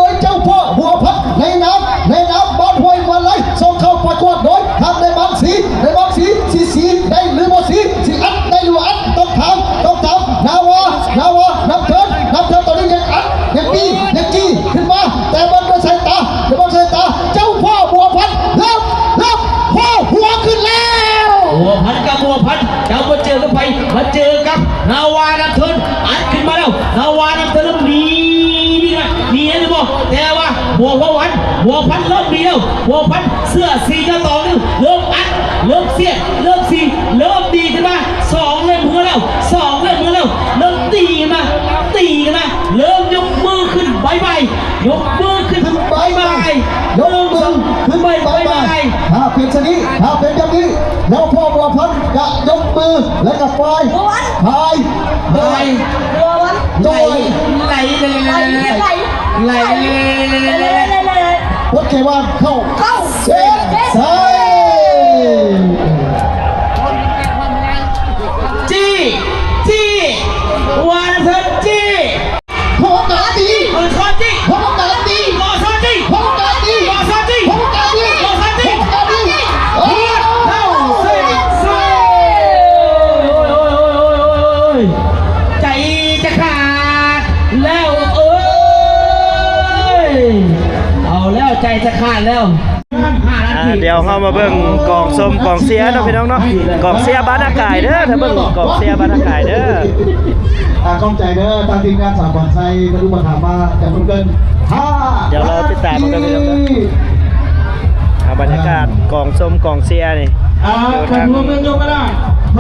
ຍ ເຈົ້າພໍ່ ຫົວພັນ ໃນນາມ ໃນນາມ ບ້ານຫ້ວຍມາໄລ ສົ່ງເຂົ້າປະກວດໂດຍ ທາງນາຍບາງສີ ນາຍບາງສີ ສີ ສີ ໄດ້ຫຼືບໍ່ສີ ຊິອັດ ໄດ້ຫຼືບໍ່ອັດ ຕ້ອງຖາມ ຕ້ອງຖາມ ນາວາ ນາວາ ນຳເທີນ ນຳເທີນ ຕອນນີ້ຍັງອັດ ຍັງຕີ ຍັງຈີ້ ຂຶ້ນມາ ແຕ່ເບິ່ງດ້ວຍສາຍຕາ ແຕ່ເບິ່ງສາຍຕາ ເຈົ້າພໍ່ບົວພັນ ເລີ່ມ ເລີ່ມ ໂອ້ ຫົວຂຶ້ນແລ້ວ ບົວພັນກັບບົວພັນ ເຈົ້າມາເຈີກັບໃຜ ມາເຈີກັບນາວານຳເທີນ ອັດຂຶ້ນມາແລ້ວ ນາວານຳເທີນ ເລີ່ມໜີ ໜີ ໜີໄດ້ຫຼືບໍ່ ແຕ່ວ່າບົວພັນ ບົວພັນເລີ່ມໜີແລ້ວ ບົວພັນ ເສື້ອສີຈະຕອງເລີ່ມອັດ ເລີ່ມສຽກ ເລີ່ມສີ ເລີ່ມດີຂຶ້ນມາ ສອງເລີ່ມເຮືອແລ້ວ ສອງເລີ່ມເຮືອແລ້ວ ເລີ່ມຕີກັນມາ ຕີກັນມາ ເລີ່ມຍົກມືຂຶ້ນບາຍບາຍ ຍົກມືຂຶ້ນບາຍບາຍ ຍົກມືຂຶ້ນບາຍບາຍ ຖ້າເປັນຊະນີ້ ຖ້າເປັນແບບນີ້ ແລ້ວພໍ່ບົວພັນຈະຍົກມື ແລ້ວກໍປາຍ ປາຍ ໄຫຼ ໄຫຼ ໄຫຼ ໄຫຼ ປົດແຂນວາງ ເຂົ້າ ເຂົ້າ ເຊ ເຊ ຈີ້ ຈີ້ ວານເທີນ ຈີ້ ໂຄກາຕີ ໂຄກາຕີ ໂຄກາຕີ ໂຄກາຕີ ໂຄກາຕີ ໂຄກາຕີ ໂຄກາຕີ ໂຄກາຕີ ໂອ້ ເຂົ້າ ເຊ ເຊ ໂອ້ຍ ໃຈຈະຂາດແລ້ວເອີຍ ເອົາແລ້ວ ໃຈຈະຂາດແລ້ວ. ອ່າ ດຽວເຮົາມາເບິ່ງກອງຊົມກອງເຊຍເນາະພີ່ນ້ອງເນາະ ກອງເຊຍບ້ານນາກາຍເດີ ຖ້າເບິ່ງກອງເຊຍບ້ານນາກາຍເດີ ອ່າ ຂອບໃຈເດີ ທາງທີມງານສາກອນໄຊ ເພິ່ນອຸປະຖຳມາຈາກເພິ່ນເກີນຫ້າ ດຽວລໍຕິດຕາມເບິ່ງເດີພີ່ນ້ອງເດີ ອ່າ ບັນຍາກາດກອງຊົມກອງເຊຍນີ້ ອ່າ ຢູ່ທາງ ເພິ່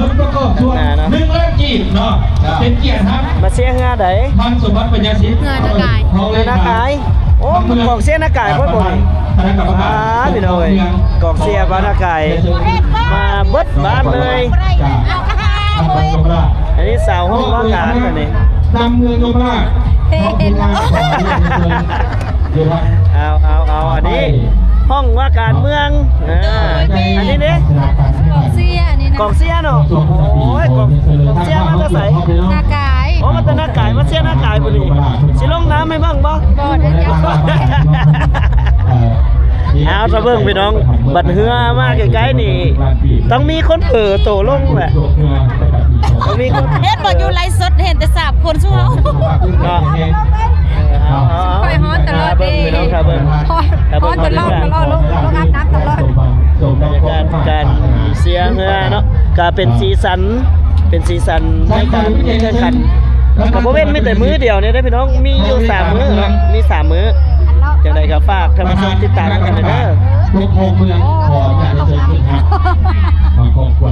ນປະກອບສ່ວນ ໜຶ່ງລ້ານກີບເນາະ ເປັນກຽດຮັບ ມາເຊຍເຮືອໃດ ພັນສົມບັດ ປັນຍາສິດ ເຮືອນາກາຍ ເຮືອນາກາຍ ໂອ້ ກອງເຊຍນາກາຍເບິດບໍ່ນີ້ ອ່າ ພີ່ນ້ອງເອີຍ ກອງເຊຍບ້ານນາກາຍ ມາເບິດບ້ານເລີຍ ອັນນີ້ສາວຫ້ອງວ່າການ ອັນນີ້ ນຳເມືອງຍົມລາດ ເອີ ເອົາ ເອົາ ເອົາ ອັນນີ້ຫ້ອງວ່າການເມືອງ ເອີ ອັນນີ້ເດ້ ກອງເຊຍ ອັນນີ້ນະ ກອງເຊຍເນາະ ໂອ້ຍ ກອງ ກອງເຊຍມາແຕ່ໃສ ນາກາຍ ໂອ້ ມາແຕ່ນາກາຍ ມາເຊຍນາກາຍບໍ່ນີ້ ຊິລົງນ້ຳໃຫ້ເບິ່ງບໍ່ ບໍ່ ດຽວ ເອົາ ຖ້າເບິ່ງພີ່ນ້ອງ ບັດເຮືອມາໃກ້ໆນີ້ ຕ້ອງມີຄົນເຜີໂຕລົງແຫຼະ ຕ້ອງມີຄົນ ເຫັນບໍ່ ຢູ່ໄລຟ໌ສົດ ເຫັນແຕ່ສາມຄົນ ຊຸມເຮົາ ເນາະ ເອົາ ເອົາ ເອົາ ຂ້ອຍຮ້ອນຕະຫຼອດເດ້ ຖ້າເບິ່ງ ຖ້າເບິ່ງ ຮ້ອນຕະຫຼອດ ຕະຫຼອດ ລົງ ລົງອາບນ້ຳຕະຫຼອດ ບັນຍາກາດການເຊຍເຮືອເນາະ ກະເປັນສີສັນ ເປັນສີສັນໃນການແຂ່ງຂັນ ກະບໍ່ແມ່ນມີແຕ່ມື້ດຽວນີ້ເດ້ພີ່ນ້ອງ ມີຢູ່ສາມມື້ເນາະ ມີສາມມື້ ຈັ່ງໃດກໍຝາກທ່ານຜູ້ຊົມຕິດຕາມນຳກັນເດີ ທຸກໂຮງເມືອງ ຂໍຢາກຈະເຊີນຂຶ້ນຮັບ ບາງຄອບຄົວ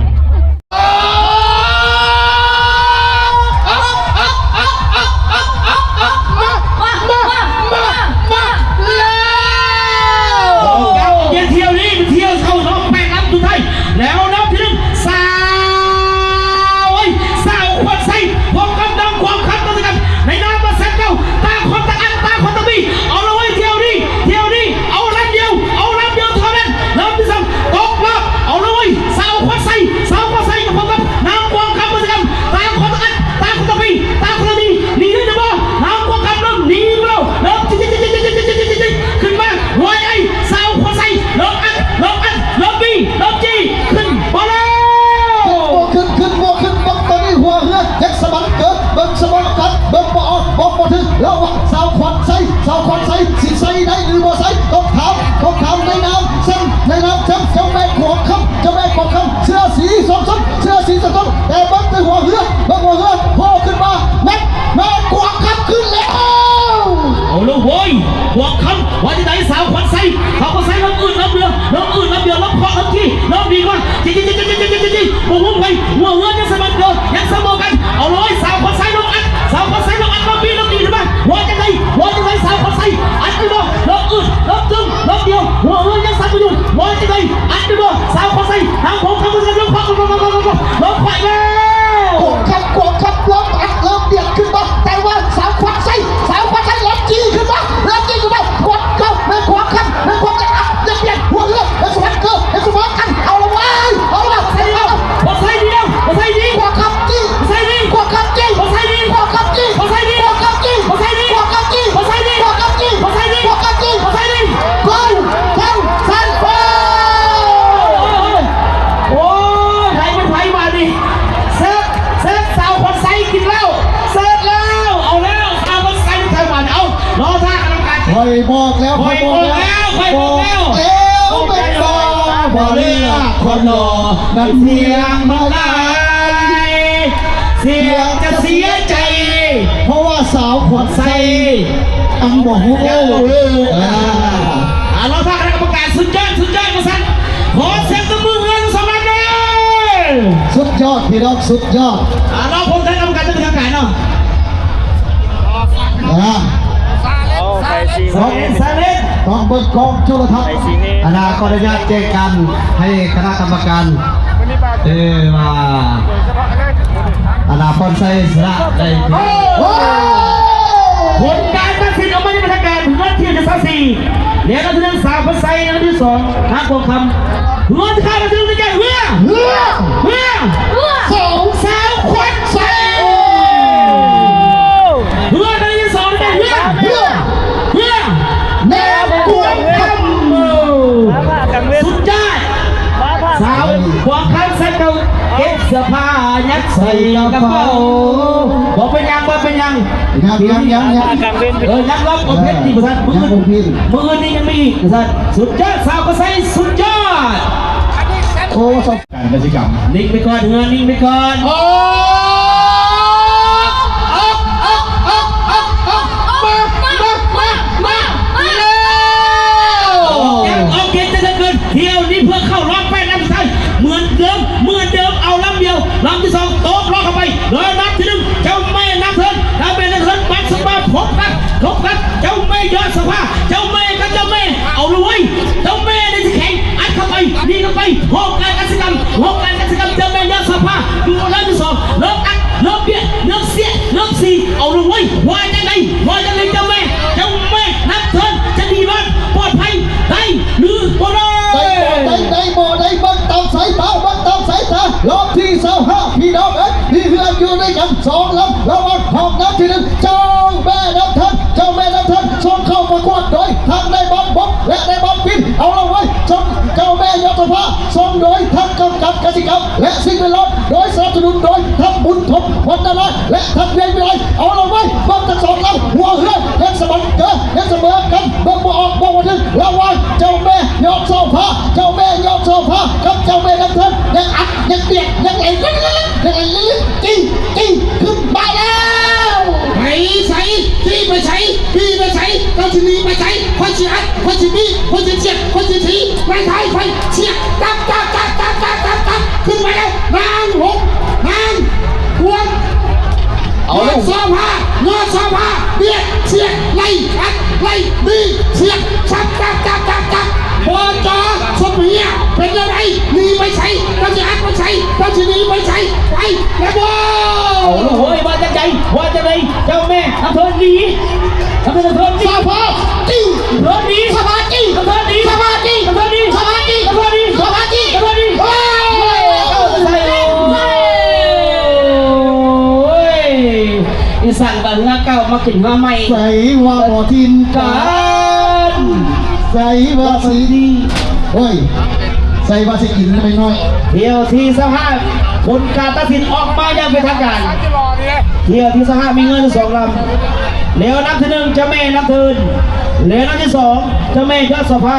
ມາ ມາ ມາ ມາ ມາແລ້ວ ເອົາ ຢ່າທ່ຽວນີ້ ທ່ຽວເຊົາສອງແປດລຳສຸດທ້າຍ ແລ້ວນຳທີໜຶ່ງ ສາວ ເອີຍ ສາວຂວັນໄຊ ພົບກັບນາງຄວາມຄຳ ຕໍ່ກັນ ໃນນາມມາແຊນເກົ່າ ຕ່າງຄົນຕ່າງອັນ ຕ່າງຄົນຕ່າງມີ ເອົາລະເວີຍ ທ່ຽວນີ້ ທ່ຽວນີ້ ເອົາລຳດຽວ ເອົາລຳດຽວເທົ່ານັ້ນ ລຳທີສອງ ຕົກລອບ ເອົາລະເວີຍ ສາວຂວັນໄຊ ສາວ ສາວຂວັນໄຊ ສາວຂວັນໄຊ ຊິໃສ່ໄດ້ຫຼືບໍ່ໃສ່ ຕ້ອງຖາມ ຕ້ອງຖາມໃນນາມເຊິ່ງ ໃນນາມເຊິ່ງເຈົ້າແມ່ກວາງຄຳ ເຈົ້າແມ່ກວາງຄຳ ເສື້ອສີສົ້ມໆ ເສື້ອສີສົ້ມໆ ແຕ່ເບິ່ງແຕ່ຫົວເຮືອ ເບິ່ງຫົວເຮືອໂຜຂຶ້ນມາ ແມ່ນ ແມ່ກວາງຄຳຂຶ້ນແລ້ວ. ເອົາລະເວີຍ ກວາງຄຳ ວ່າຈັ່ງໃດ ສາວຂວັນໄຊ ສາວຂວັນໄຊ ລຳອື່ນລຳເຫຼືອ ລຳອື່ນລຳເຫຼືອ ລຳເຄາະລຳຈີ່ ລຳດີກວ່າ ຈີ່ໆໆ ບໍ່ຮູ້ໃຜ ຫົວເຮືອຍັງສະບັດເດີ ຍັງສະເໝີກັນ ເອົາເລີຍ ສາວຂວັນໄຊ ລອງອັດ ສາວຂວັນໄຊ ລອງອັດ ລອງບີດ ລອງດີດຂຶ້ນມາ ວ່າຈັ່ງໃດ ວ່າຈັ່ງໃດ ສາວຂວັນໄຊ ອັດຫຼືບໍ່ ລອງອຶດ ລອງຕຶງ ລອງດຽວ ຫົວເຮືອຍັງສັ່ນຢູ່ ວ່າຈັ່ງໃດ ອັດຫຼືບໍ່ ສາວຂວັນໄຊ ທາງຜົມທາງເມືອງ ລອງຄວັກ ລອງຄວັກອີກແລ້ວ ກວາງຄຳ ກວາງຄຳ ເລີ່ມອັດ ເລີ່ມບຽດຂຶ້ນມາ ແຕ່ວ່າສາວຂວັນໄຊ ສາວຂວັນໄຊ ເລີ່ມຈີ່ຂຶ້ນມາ ເລີ່ມຈີ່ຂຶ້ນມາ ກວາງຄຳ ແມ່ນກວາງຄຳ ແມ່ນກວາງຄຳ ອັດ ຍັງບຽດ ຫົວເຮືອ ເຮັດສະບັດເກີ ເຮັດສະບັດກັນ ເອົາລະເວີຍ ເອົາລະ ບໍ່ໃສ່ດຽວ ບໍ່ໃສ່ດີ ບໍ່ໃສ່ດີ ກວາງຄຳຈີ່ ບໍ່ໃສ່ດີ ກວາງຄຳຈີ່ ບໍ່ໃສ່ດີ ກວາງຄຳຈີ່ ບໍ່ໃສ່ດີ ກວາງຄຳຈີ່ ບໍ່ໃສ່ດີ ກວາງຄຳຈີ່ ບໍ່ໃສ່ດີ ກວາງຄຳຈີ່ ບໍ່ໃສ່ດີ ກວາງຄຳຈີ່ ບໍ່ໃສ່ດີ ໂກ ໂກ ໄຊໂກ ໂອ້ຍ ໃຜເປັນໃຜບາດນີ້ ເສິດ ເສິດ ສາວຂວັນໄຊກິນເຫຼົ້າ ເສິດແລ້ວ ເອົາແລ້ວ ສາວຂວັນໄຊໄທບາດ ເອົາ ລໍຖ້າກັນນຳກັນ ຂ້ອຍບອກແລ້ວ ຂ້ອຍບອກແລ້ວ ຂ້ອຍບອກແລ້ວ ບອກແລ້ວແມ່ນບໍ່ ບໍ່ເລືອກຄົນຫຼໍ່ ນັ້ນເສຍງມັນຫຼາຍ ສຽງຈະເສຍໃຈ ເພາະວ່າສາວຂວັນໄຊຍັງບໍ່ຮູ້ ຍັງບໍ່ຮູ້ ເອີ ອ່າ ອ່າ ລໍຖ້າຄະນະກຳມະການ ສຸດຍອດ ສຸດຍອດວ່າຊັ້ນ ຂໍສຽງຕົບມືເຮືອນສອງລຳເດີ ສຸດຍອດພີ່ນ້ອງ ສຸດຍອດ ອ່າ ລໍພົບຄະນະກຳມະການຢ່າງເປັນທາງການເນາະ ອ່າ ເອົາໄປຊີ ຕ້ອງເບິ່ງກ້ອງໂທລະທັດ ອັນນາ ຂໍອະນຸຍາດແຈ້ງການໃຫ້ຄະນະກຳມະການ ເອີ ວ່າ ອັນນາ ພອນໄຊຊະນະໄດ້ ໂອ້ ຜົນການຕັດສິນອອກມາຢ່າງເປັນທາງການ ເຮືອນທີຊາວສີ່ ແລະ ອັນດັບທີໜຶ່ງ ສາວພອນໄຊ ອັນດັບທີສອງ ນາງກອງຄຳ ເຮືອນທີ່ຂ້າມາເຖິງໃກ້ໆ ເຮືອ ເຮືອ ເຮືອ ເຮືອ ສອງ ສາວຂວັນໄຊ ໂອ້ ເຮືອອັນດັບທີສອງ ເຮືອ ເຮືອ ເຮືອ ແມ່ກວງຄຳ ສຸດຍອດ ສາວກວງຄຳ ເກັບເສື້ອຜ້າຍັດໃສ່ກະເປົາ ບໍ່ເປັນຫຍັງ ບໍ່ເປັນຫຍັງ ຍັງ ຍັງ ຍັງ ຍັງ ເອີ ຍັງລອບບໍ່ເພັດອີກວ່າຊັ້ນ ມື້ອື່ນ ມື້ອື່ນນີ້ຍັງມີອີກວ່າຊັ້ນ ສຸດຍອດ ສາວກະໄຊ ສຸດຍອດ ໂອ້ ການກະສິກຳ ນິ່ງໄປກ່ອນ ເຮືອ ນິ່ງໄປກ່ອນ ອອກ ອອກ ອອກ ມາ ມາ ມາ ມາ ມາແລ້ວ ອອກເກມ ອອກເກມ ຈະເກີດ ທ່ຽວນີ້ເພື່ອເຂົ້າຮອບແປດອັນສຸດທ້າຍ ເໝືອນເດີມ ເໝືອນເດີມ ເອົາລຳດຽວ ລຳທີສອງ ຕົກລອດເຂົ້າໄປ ໂດຍລຳທີໜຶ່ງ ເຈົ້າແມ່ນາງເທີນ ເຈົ້າແມ່ນາງເທີນ ບັດສະບາ ພົບກັບ ພົບກັບເຈົ້າແມ່ຍອດສະພາ ເຈົ້າແມ່ກັບເຈົ້າແມ່ ເອົາລະເວີຍ ເຈົ້າແມ່ໄດ້ຊິແຂງ ອັດເຂົ້າໄປ ຍິງເຂົ້າໄປ ຫ້ອງການກະສິກຳ ຫ້ອງການກະສິກຳ ເຈົ້າແມ່ຍອດສະພາ ຢູ່ລຳທີສອງ ເລີ່ມອັດ ເລີ່ມບຽດ ເລີ່ມເສຍ ເລີ່ມສີ ເອົາລະເວີຍ ວ່າຈັ່ງໃດ ວ່າຈັ່ງໃດ ເຈົ້າແມ່ ເຈົ້າແມ່ນາງເທີນ ຈະໜີລອດ ປອດໄພ ໄດ້ ຫຼື ບໍ່ໄດ້ ໄດ້ບໍ່ໄດ້ ໄດ້ບໍ່ໄດ້ ເບິ່ງຕາມສາຍຕາ ເບິ່ງຕາມສາຍຕາ ລອບທີຊາວຫ້າ ພີ່ນ້ອງເອີຍ ມີເຮືອນຢູ່ນຳກັນສອງລຳ ລະຫວ່າງຫ້ອງນ້ຳທີໜຶ່ງ ເຈົ້າແມ່ນາງເທີນ ເຈົ້າແມ່ນາງເທີນ ສົ່ງເຂົ້າປະກວດໂດຍທັງນາຍບ້ານບົກ ແລະ ນາຍບ້ານປິ່ນ ເອົາລະເວີຍ ສົ່ງເຈົ້າແມ່ຍອດສະພາ ສົ່ງໂດຍທັງກຳກັນກະສິກຳ ແລະ ສິ່ງແວດລ້ອມ ໂດຍສະໜັບສະໜູນໂດຍທັງບຸນທົບ ວັນນະລາ ແລະ ທັງເວຍວິໄລ ເອົາລະເວີຍ ເບິ່ງທັງສອງລຳ ຫົວເຮືອ ຍັງສະບັນເກີ ຍັງສະເໝີກັນ ເບິ່ງບໍ່ອອກ ເບິ່ງບໍ່ເຖິງ ລະຫວ່າງເຈົ້າແມ່ຍອດສະພາ ເຈົ້າແມ່ຍອດສະພາ ກັບເຈົ້າແມ່ນາງເທີນ ຍັງອັດ ຍັງບຽດ ຍັງໄຫຼ ຍັງໄຫຼ ຈີ່ ຈີ່ ຂຶ້ນມາແລ້ວ ໄປໃສ ຈີ່ໄປໃສ ບີ່ໄປໃສ ເຈົ້າຊິໜີໄປໃສ ຂ້ອຍຊິອັດ ຂ້ອຍຊິບີ່ ຂ້ອຍຊິສຽດ ຂ້ອຍຊິຖີ ໄປທ້າຍຂ້ອຍ ສຽດ ຕັບ ຕັບ ຕັບ ຂຶ້ນມາແລ້ວ ນາງຫົກ ນາງກວງ ເອົາ ຍອດສອພາ ຍອດສອພາ ບຽດ ສຽດ ໄລ່ ອັດ ໄລ່ ບີ່ ສຽດ ສັບ ຕັບ ຕັບ ຕັບ ຕັບ ບໍ່ຈອ ສົມເຫຍ ເປັນຈັ່ງໃດ ໜີໄປໃສ ເຈົ້າຊິອັດໄປໃສ ເຈົ້າຊິໜີໄປໃສ ໄປ ແລ້ວບໍ່ ເອົາລູກເອີຍ ວ່າຈັ່ງໃດ ວ່າຈັ່ງໃດ ເຈົ້າແມ່ນາງເທີນໜີ ນາງເທີນໜີ ສະພາຈີ່ ນາງເທີນໜີ ສະພາຈີ່ ນາງເທີນໜີ ສະພາຈີ່ ນາງເທີນໜີ ສະພາຈີ່ ນາງເທີນໜີ ສະພາຈີ່ ນາງເທີນໜີ ໂອ້ຍ ອີ່ສັງບາງເຮືອເກົ່າມາກິນເຮືອໃໝ່ ໃສວ່າບໍ່ຖິ້ມກັນ ໃສວ່າຊິ ໂອ້ຍ ໃສວ່າຊິກິນໄປໜ້ອຍ ທ່ຽວທີຊາວຫ້າ ຜົນການຕັດສິນອອກມາຢ່າງເປັນທາງການ ທ່ຽວທີຊາວຫ້າ ມີເຮືອຢູ່ສອງລຳ ແລ້ວລຳທີໜຶ່ງ ເຈົ້າແມ່ນ້ຳເທີນ ແລ້ວລຳທີສອງ ເຈົ້າແມ່ຍອດໂສພາ.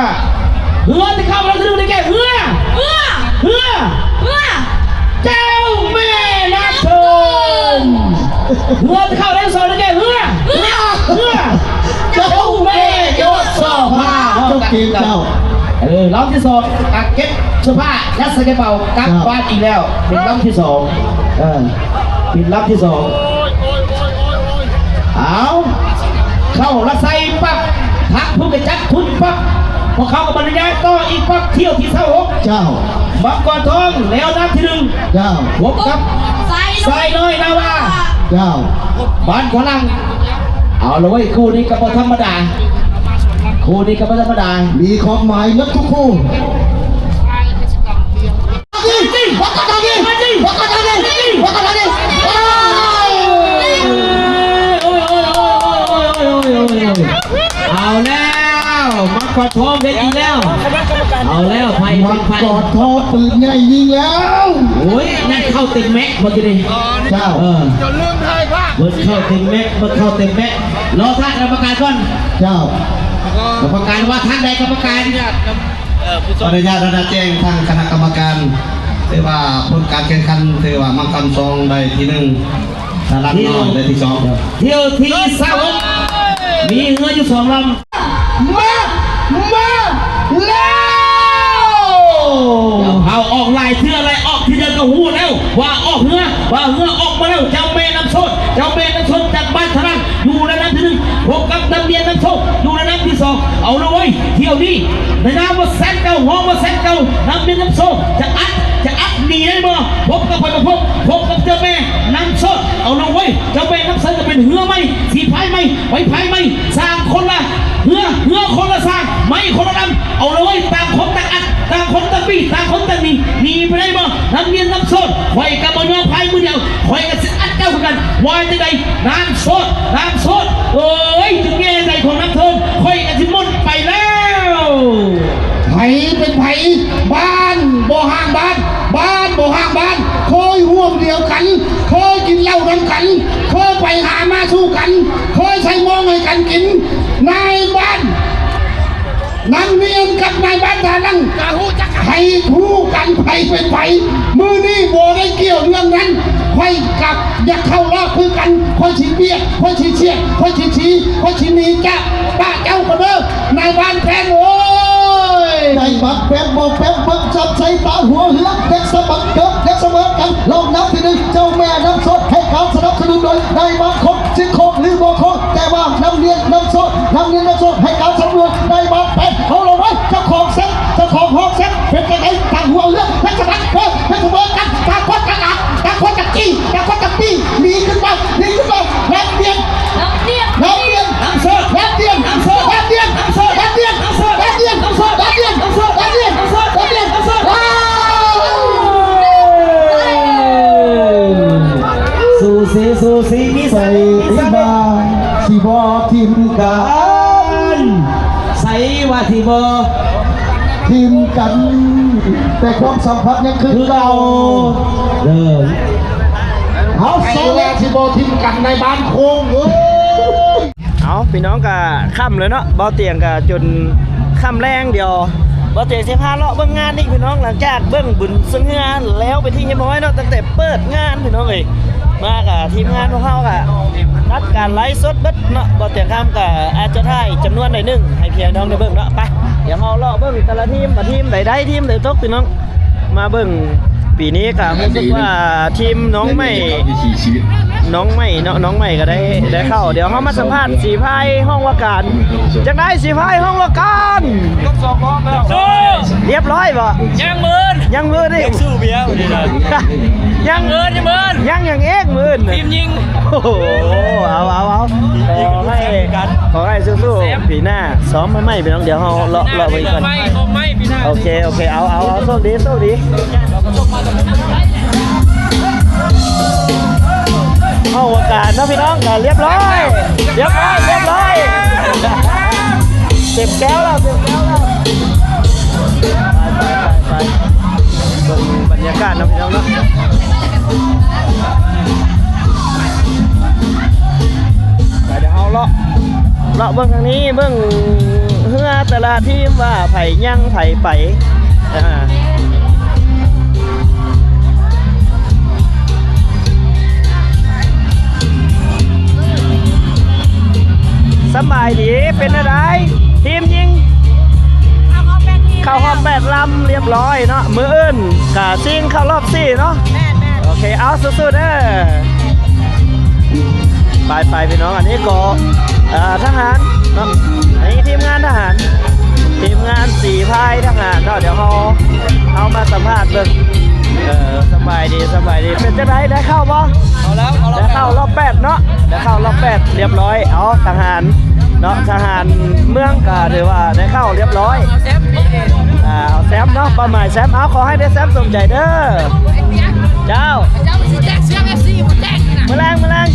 ເຮືອທີ່ເຂົ້າລຳທີໜຶ່ງໄດ້ແກ່ເຮືອ ເຮືອ ເຮືອ ເຮືອ ເຈົ້າແມ່ນ້ຳເທີນ. ເຮືອທີ່ເຂົ້າລຳທີສອງໄດ້ແກ່ເຮືອ ເຮືອ ເຮືອ ເຈົ້າແມ່ຍອດໂສພາ. ຈົບເກມເຈົ້າ. ເອີ ລຳທີສອງ ກະເກັບເສື້ອຜ້າ ຍັດໃສ່ກະເປົາ ກັບບ້ານອີກແລ້ວ. ເປັນລຳທີສອງ ເອີ ເປັນລຳທີສອງ. ເອົາ ເຂົ້າລະໃສ່ປັບ ພັກພຸ້ນກະຈັບທຶນປັບ ພວກເຂົາກະບັນຍາຍຕໍ່ອີກປັບ ຖ້ຽວທີຊາວຫົກ. ເຈົ້າ ມັງກອນທອງ ແລ້ວນຳທີໜຶ່ງ. ເຈົ້າ ພົບກັບຊາຍນ້ອຍນາວາ. ເຈົ້າ ບ້ານຂວາຫຼັງ. ເອົາລະເວີຍ ຄູ່ນີ້ກະບໍ່ທຳມະດາ ຄູ່ນີ້ກະບໍ່ທຳມະດາ ມີຄວາມໝາຍໝົດທຸກຄູ່. ເອົາແລ້ວ ມັງກອນທອງເຮັດອີກແລ້ວ. ເອົາແລ້ວ ໄພ ມັງກອນທອງປືນໃຫຍ່ຍິງແລ້ວ. ໂອ້ຍ ນັ້ນເຂົ້າເຕັມແມັກເມື່ອກີ້ນີ້. ເຈົ້າ ເອີ ເບິດເຂົ້າເຕັມແມັກ ເບິດເຂົ້າເຕັມແມັກ. ລໍຖ້າກຳມະການກ່ອນ. ເຈົ້າ ກຳມະການວ່າທາງໃດ ກຳມະການ. ຂໍອະນຸຍາດແຈ້ງທາງຄະນະກຳມະການ ຖືວ່າຜົນການແຂ່ງຂັນ ຖືວ່າມັງກອນທອງໄດ້ທີໜຶ່ງ ສາລັດນ້ອຍໄດ້ທີສອງ. ຖ້ຽວທີຊາວຫົກ ມີເຮືອຢູ່ສອງລຳ. ມາ ມາແລ້ວ. ເຮົາອອກຫຼາຍເທື່ອ ແລະ ອອກທີດຽວກະຮູ້ແລ້ວວ່າອອກເຮືອ ວ່າເຮືອອອກມາແລ້ວ. ເຈົ້າແມ່ນ້ຳໂຊດ ເຈົ້າແມ່ນ້ຳໂຊດຈາກບ້ານທະລັງ ຢູ່ລະດັບທີໜຶ່ງ ພົບກັບນ້ຳນຽນນ້ຳໂຊດ ຢູ່ລະດັບທີສອງ. ເອົາລະເວີຍ ຖ້ຽວນີ້ ໃນນາມວ່າແສນເກົ້າ ຮອງວ່າແສນເກົ້າ ນ້ຳນຽນນ້ຳໂຊດ ຈະອັດ ຈະອັດໜີໄດ້ບໍ່? ພົບກັບໃຜມາພົບ ພົບກັບເຈົ້າແມ່ນ້ຳໂຊດ. ເອົາລະເວີຍ ເຈົ້າແມ່ນ້ຳໂຊດກະເປັນເຮືອໃໝ່ ສີພາຍໃໝ່ ໃບພາຍໃໝ່ ສ້າງຄົນລະເຮືອ ເຮືອຄົນລະສ້າງ ໄມ້ຄົນລະລຳ. ເອົາລະເວີຍ ຕ່າງຄົນຕ່າງອັດ ຕ່າງຄົນຕ່າງບີ ຕ່າງຄົນຕ່າງໜີ ໜີໄປໄດ້ບໍ່? ນ້ຳນຽນນ້ຳໂຊດ ຂ້ອຍກະບໍ່ຍອມພາຍມືດຽວ ຂ້ອຍກະຊິອັດເຈົ້າຄືກັນ. ວ່າຈັ່ງໃດ ນ້ຳໂຊດ ນ້ຳໂຊດ ເອີຍ ຈຸດແງ່ໃດຂອງນ້ຳເທີນ ຂ້ອຍກະຊິໝົດໄປແລ້ວ. ໃຜເປັນໃຜ ບ້ານບໍ່ຫ່າງບ້ານ ບ້ານບໍ່ຫ່າງບ້ານ ເຄີຍຮ່ວມດຽວກັນ ເຄີຍກິນເຫຼົ້ານຳກັນ ເຄີຍໄປຫາມາສູ່ກັນ ເຄີຍໃສ່ໝໍ້ໃຫ້ກັນກິນ ນາຍບ້ານ ນາງນຽນກັບນາຍບ້ານທ່ານັ່ງ ໃຫ້ຮູ້ກັນໃຜເປັນໃຜ. ມື້ນີ້ບໍ່ໄດ້ກ່ຽວເລື່ອງນັ້ນ ຂ້ອຍກັບຢາກເຂົ້າລອບຄືກັນ. ຂ້ອຍຊິປຽກ ຂ້ອຍຊິຊຽດ ຂ້ອຍຊິຊີ້ ຂ້ອຍຊິໜີຈາກປະເຈົ້າກະເດີ ນາຍບ້ານແພງເອີຍ. ໃນບັດແບບບໍ່ແບບເບິ່ງຈັບໃສ່ຕາຫົວເຮືອ ເດັກສະບັດເກີດ ເດັກສະເໝີກັນ ລອງນັບທີໜຶ່ງ ເຈົ້າແມ່ນ້ຳໂຊດ ໃຫ້ການສະໜັບສະໜູນໂດຍນາຍບ້ານຄົງ ຊິຄົງຫຼືບໍ່ຄົງ ແຕ່ວ່ານ້ຳນຽນນ້ຳໂຊດ ນ້ຳນຽນນ້ຳໂຊດ ໃຫ້ການສະໜັບສະໜູນນາຍບ້ານແພງ. ເອົາລະເວີຍ ເຈົ້າຂອງແຊັງ ເຈົ້າຂອງຮອງແຊັງ ເປັນຈັ່ງໃດ ຕາຫົວເຮືອ ເປັນຈັ່ງໃດ ເອີ ເປັນສະເໝີກັນ ຕ່າງຄົນຕ່າງອັດ ຕ່າງຄົນຕ່າງຈີ້ ຕ່າງຄົນຕ່າງປີ້ ໜີຂຶ້ນໄປ ໜີຂຶ້ນໄປ ແລກປ່ຽນ ແລກປ່ຽນ ນ້ຳໂຊດ ແລກປ່ຽນ ນ້ຳໂຊດ ແລກປ່ຽນ ນ້ຳໂຊດ ແລກປ່ຽນ ນ້ຳໂຊດ ແລກປ່ຽນ ນ້ຳໂຊດ ແລກປ່ຽນ ນ້ຳໂຊດ ແລກປ່ຽນ ນ້ຳໂຊດ ແລກປ່ຽນ ນ້ຳໂຊດ ວ້າວ ສູສີ ສູສີ ມີສັກ ມີສັກ ຊິບໍ່ຖິ້ມກັນ ໃສວ່າຊິບໍ່ຖິ້ມກັນ ແຕ່ຄວາມສຳພັນຍັງຄືເກົ່າ ເອີ ເຮົາໃສວ່າຊິບໍ່ຖິ້ມກັນໃນບ້ານໂຄງເອີຍ. ເອົາ ພີ່ນ້ອງ ກະຄ່ຳແລ້ວເນາະ ບ່າວຕຽງກະຈົນຄ່ຳແລງ ດຽວບ່າວຕຽງຊິພາເລາະເບິ່ງງານອີກ ພີ່ນ້ອງ ຫຼັງຈາກເບິ່ງບຸນສະເຫືອແລ້ວເປັນທີ່ຮຽບຮ້ອຍເນາະ ຕັ້ງແຕ່ເປີດງານ ພີ່ນ້ອງເອີຍ ມາກະທີມງານພວກເຮົາກະຈັດການໄລຟ໌ສົດເບິດເນາະ ບ່າວຕຽງຄ່ຳກະອາດຈະຖ່າຍຈຳນວນໜ້ອຍໜຶ່ງໃຫ້ພີ່ໃຫ້ນ້ອງໄດ້ເບິ່ງເນາະ. ໄປ ດຽວເຮົາເລາະເບິ່ງແຕ່ລະທີມ ວ່າທີມໃດໄດ້ ທີມໃດຕົກ ພີ່ນ້ອງ ມາເບິ່ງ ປີນີ້ກະຮູ້ສຶກວ່າທີມນ້ອງໃໝ່ ນ້ອງໃໝ່ເນາະ ນ້ອງໃໝ່ກະໄດ້ ໄດ້ເຂົ້າ ດຽວເຮົາມາສຳພາດສີພາຍຫ້ອງວ່າການ ຈັ່ງໃດສີພາຍຫ້ອງວ່າການ ຮຽບຮ້ອຍບໍ່? ຍັງມື້ອື່ນ ຍັງມື້ອື່ນອີກ ສູ້ເບຍມື້ນີ້ນະ ຍັງມື້ອື່ນ ຍັງມື້ອື່ນ ຍັງຫຍັງອີກມື້ອື່ນ ທີມຍິງ ໂອ້ໂຫ ເອົາ ເອົາ ເອົາ ຂໍໃຫ້ ຂໍໃຫ້ສູ້ໆ ປີໜ້າຊ້ອມມາໃໝ່ ພີ່ນ້ອງ ດຽວເຮົາເລາະ ເລາະໄປກ່ອນ ໂອເຄ ໂອເຄ ເອົາ ເອົາ ເອົາ ໂຊກດີ ໂຊກດີ ເອົາ ການເນາະ ພີ່ນ້ອງ ການ ຮຽບຮ້ອຍ ຮຽບຮ້ອຍ ຮຽບຮ້ອຍ ເຕັມແກ້ວແລ້ວ ເຕັມແກ້ວແລ້ວ ໄປ ໄປ ໄປ ເບິ່ງບັນຍາກາດເນາະ ພີ່ນ້ອງເນາະ ໄປ ດຽວເຮົາເລາະ ເລາະເບິ່ງທາງນີ້ ເບິ່ງເຮືອແຕ່ລະທີມວ່າໃຜຍັງໃຜໄປ. ອ່າ ສະບາຍດີ ເປັນແນວໃດ ທີມຍິງ? ເຂົ້າຮອບແປດທີມ ເຂົ້າຮອບແປດລຳລຽບຮ້ອຍເນາະ. ມື້ອື່ນກະຊິງເຂົ້າຮອບສີ່ເນາະ. ແມ່ນໆ ໂອເຄ ເອົາ ສູ້ໆເດີ. ໄປໆ ພີ່ນ້ອງ ອັນນີ້ກໍ ເອີ ທະຫານເນາະ ອັນນີ້ທີມງານທະຫານ ທີມງານສີພາຍທະຫານເນາະ. ດຽວເຮົາ ເຮົາມາສຳພາດເບິ່ງ. ເອີ ສະບາຍດີ ສະບາຍດີ ເປັນຈັ່ງໃດ ໄດ້ເຂົ້າບໍ່? ເຂົ້າແລ້ວ ເຂົ້າແລ້ວ ໄດ້ເຂົ້າຮອບແປດເນາະ ໄດ້ເຂົ້າຮອບແປດລຽບຮ້ອຍ. ເອົາ ທະຫານເນາະ ທະຫານເມືອງກໍຖືວ່າໄດ້ເຂົ້າລຽບຮ້ອຍ. ເອົາແຊມ ອ່າ ເອົາແຊມເນາະ ເປົ້າໝາຍແຊມ. ເອົາ ຂໍໃຫ້ໄດ້ແຊມສົມໃຈເດີ. ເຈົ້າ ເຈົ້າມັນຊິແຈກເສື້ອເອັຟຊີບໍ່ແຈກນີ້ນະ ມື້ແລງ ມື້ແລງ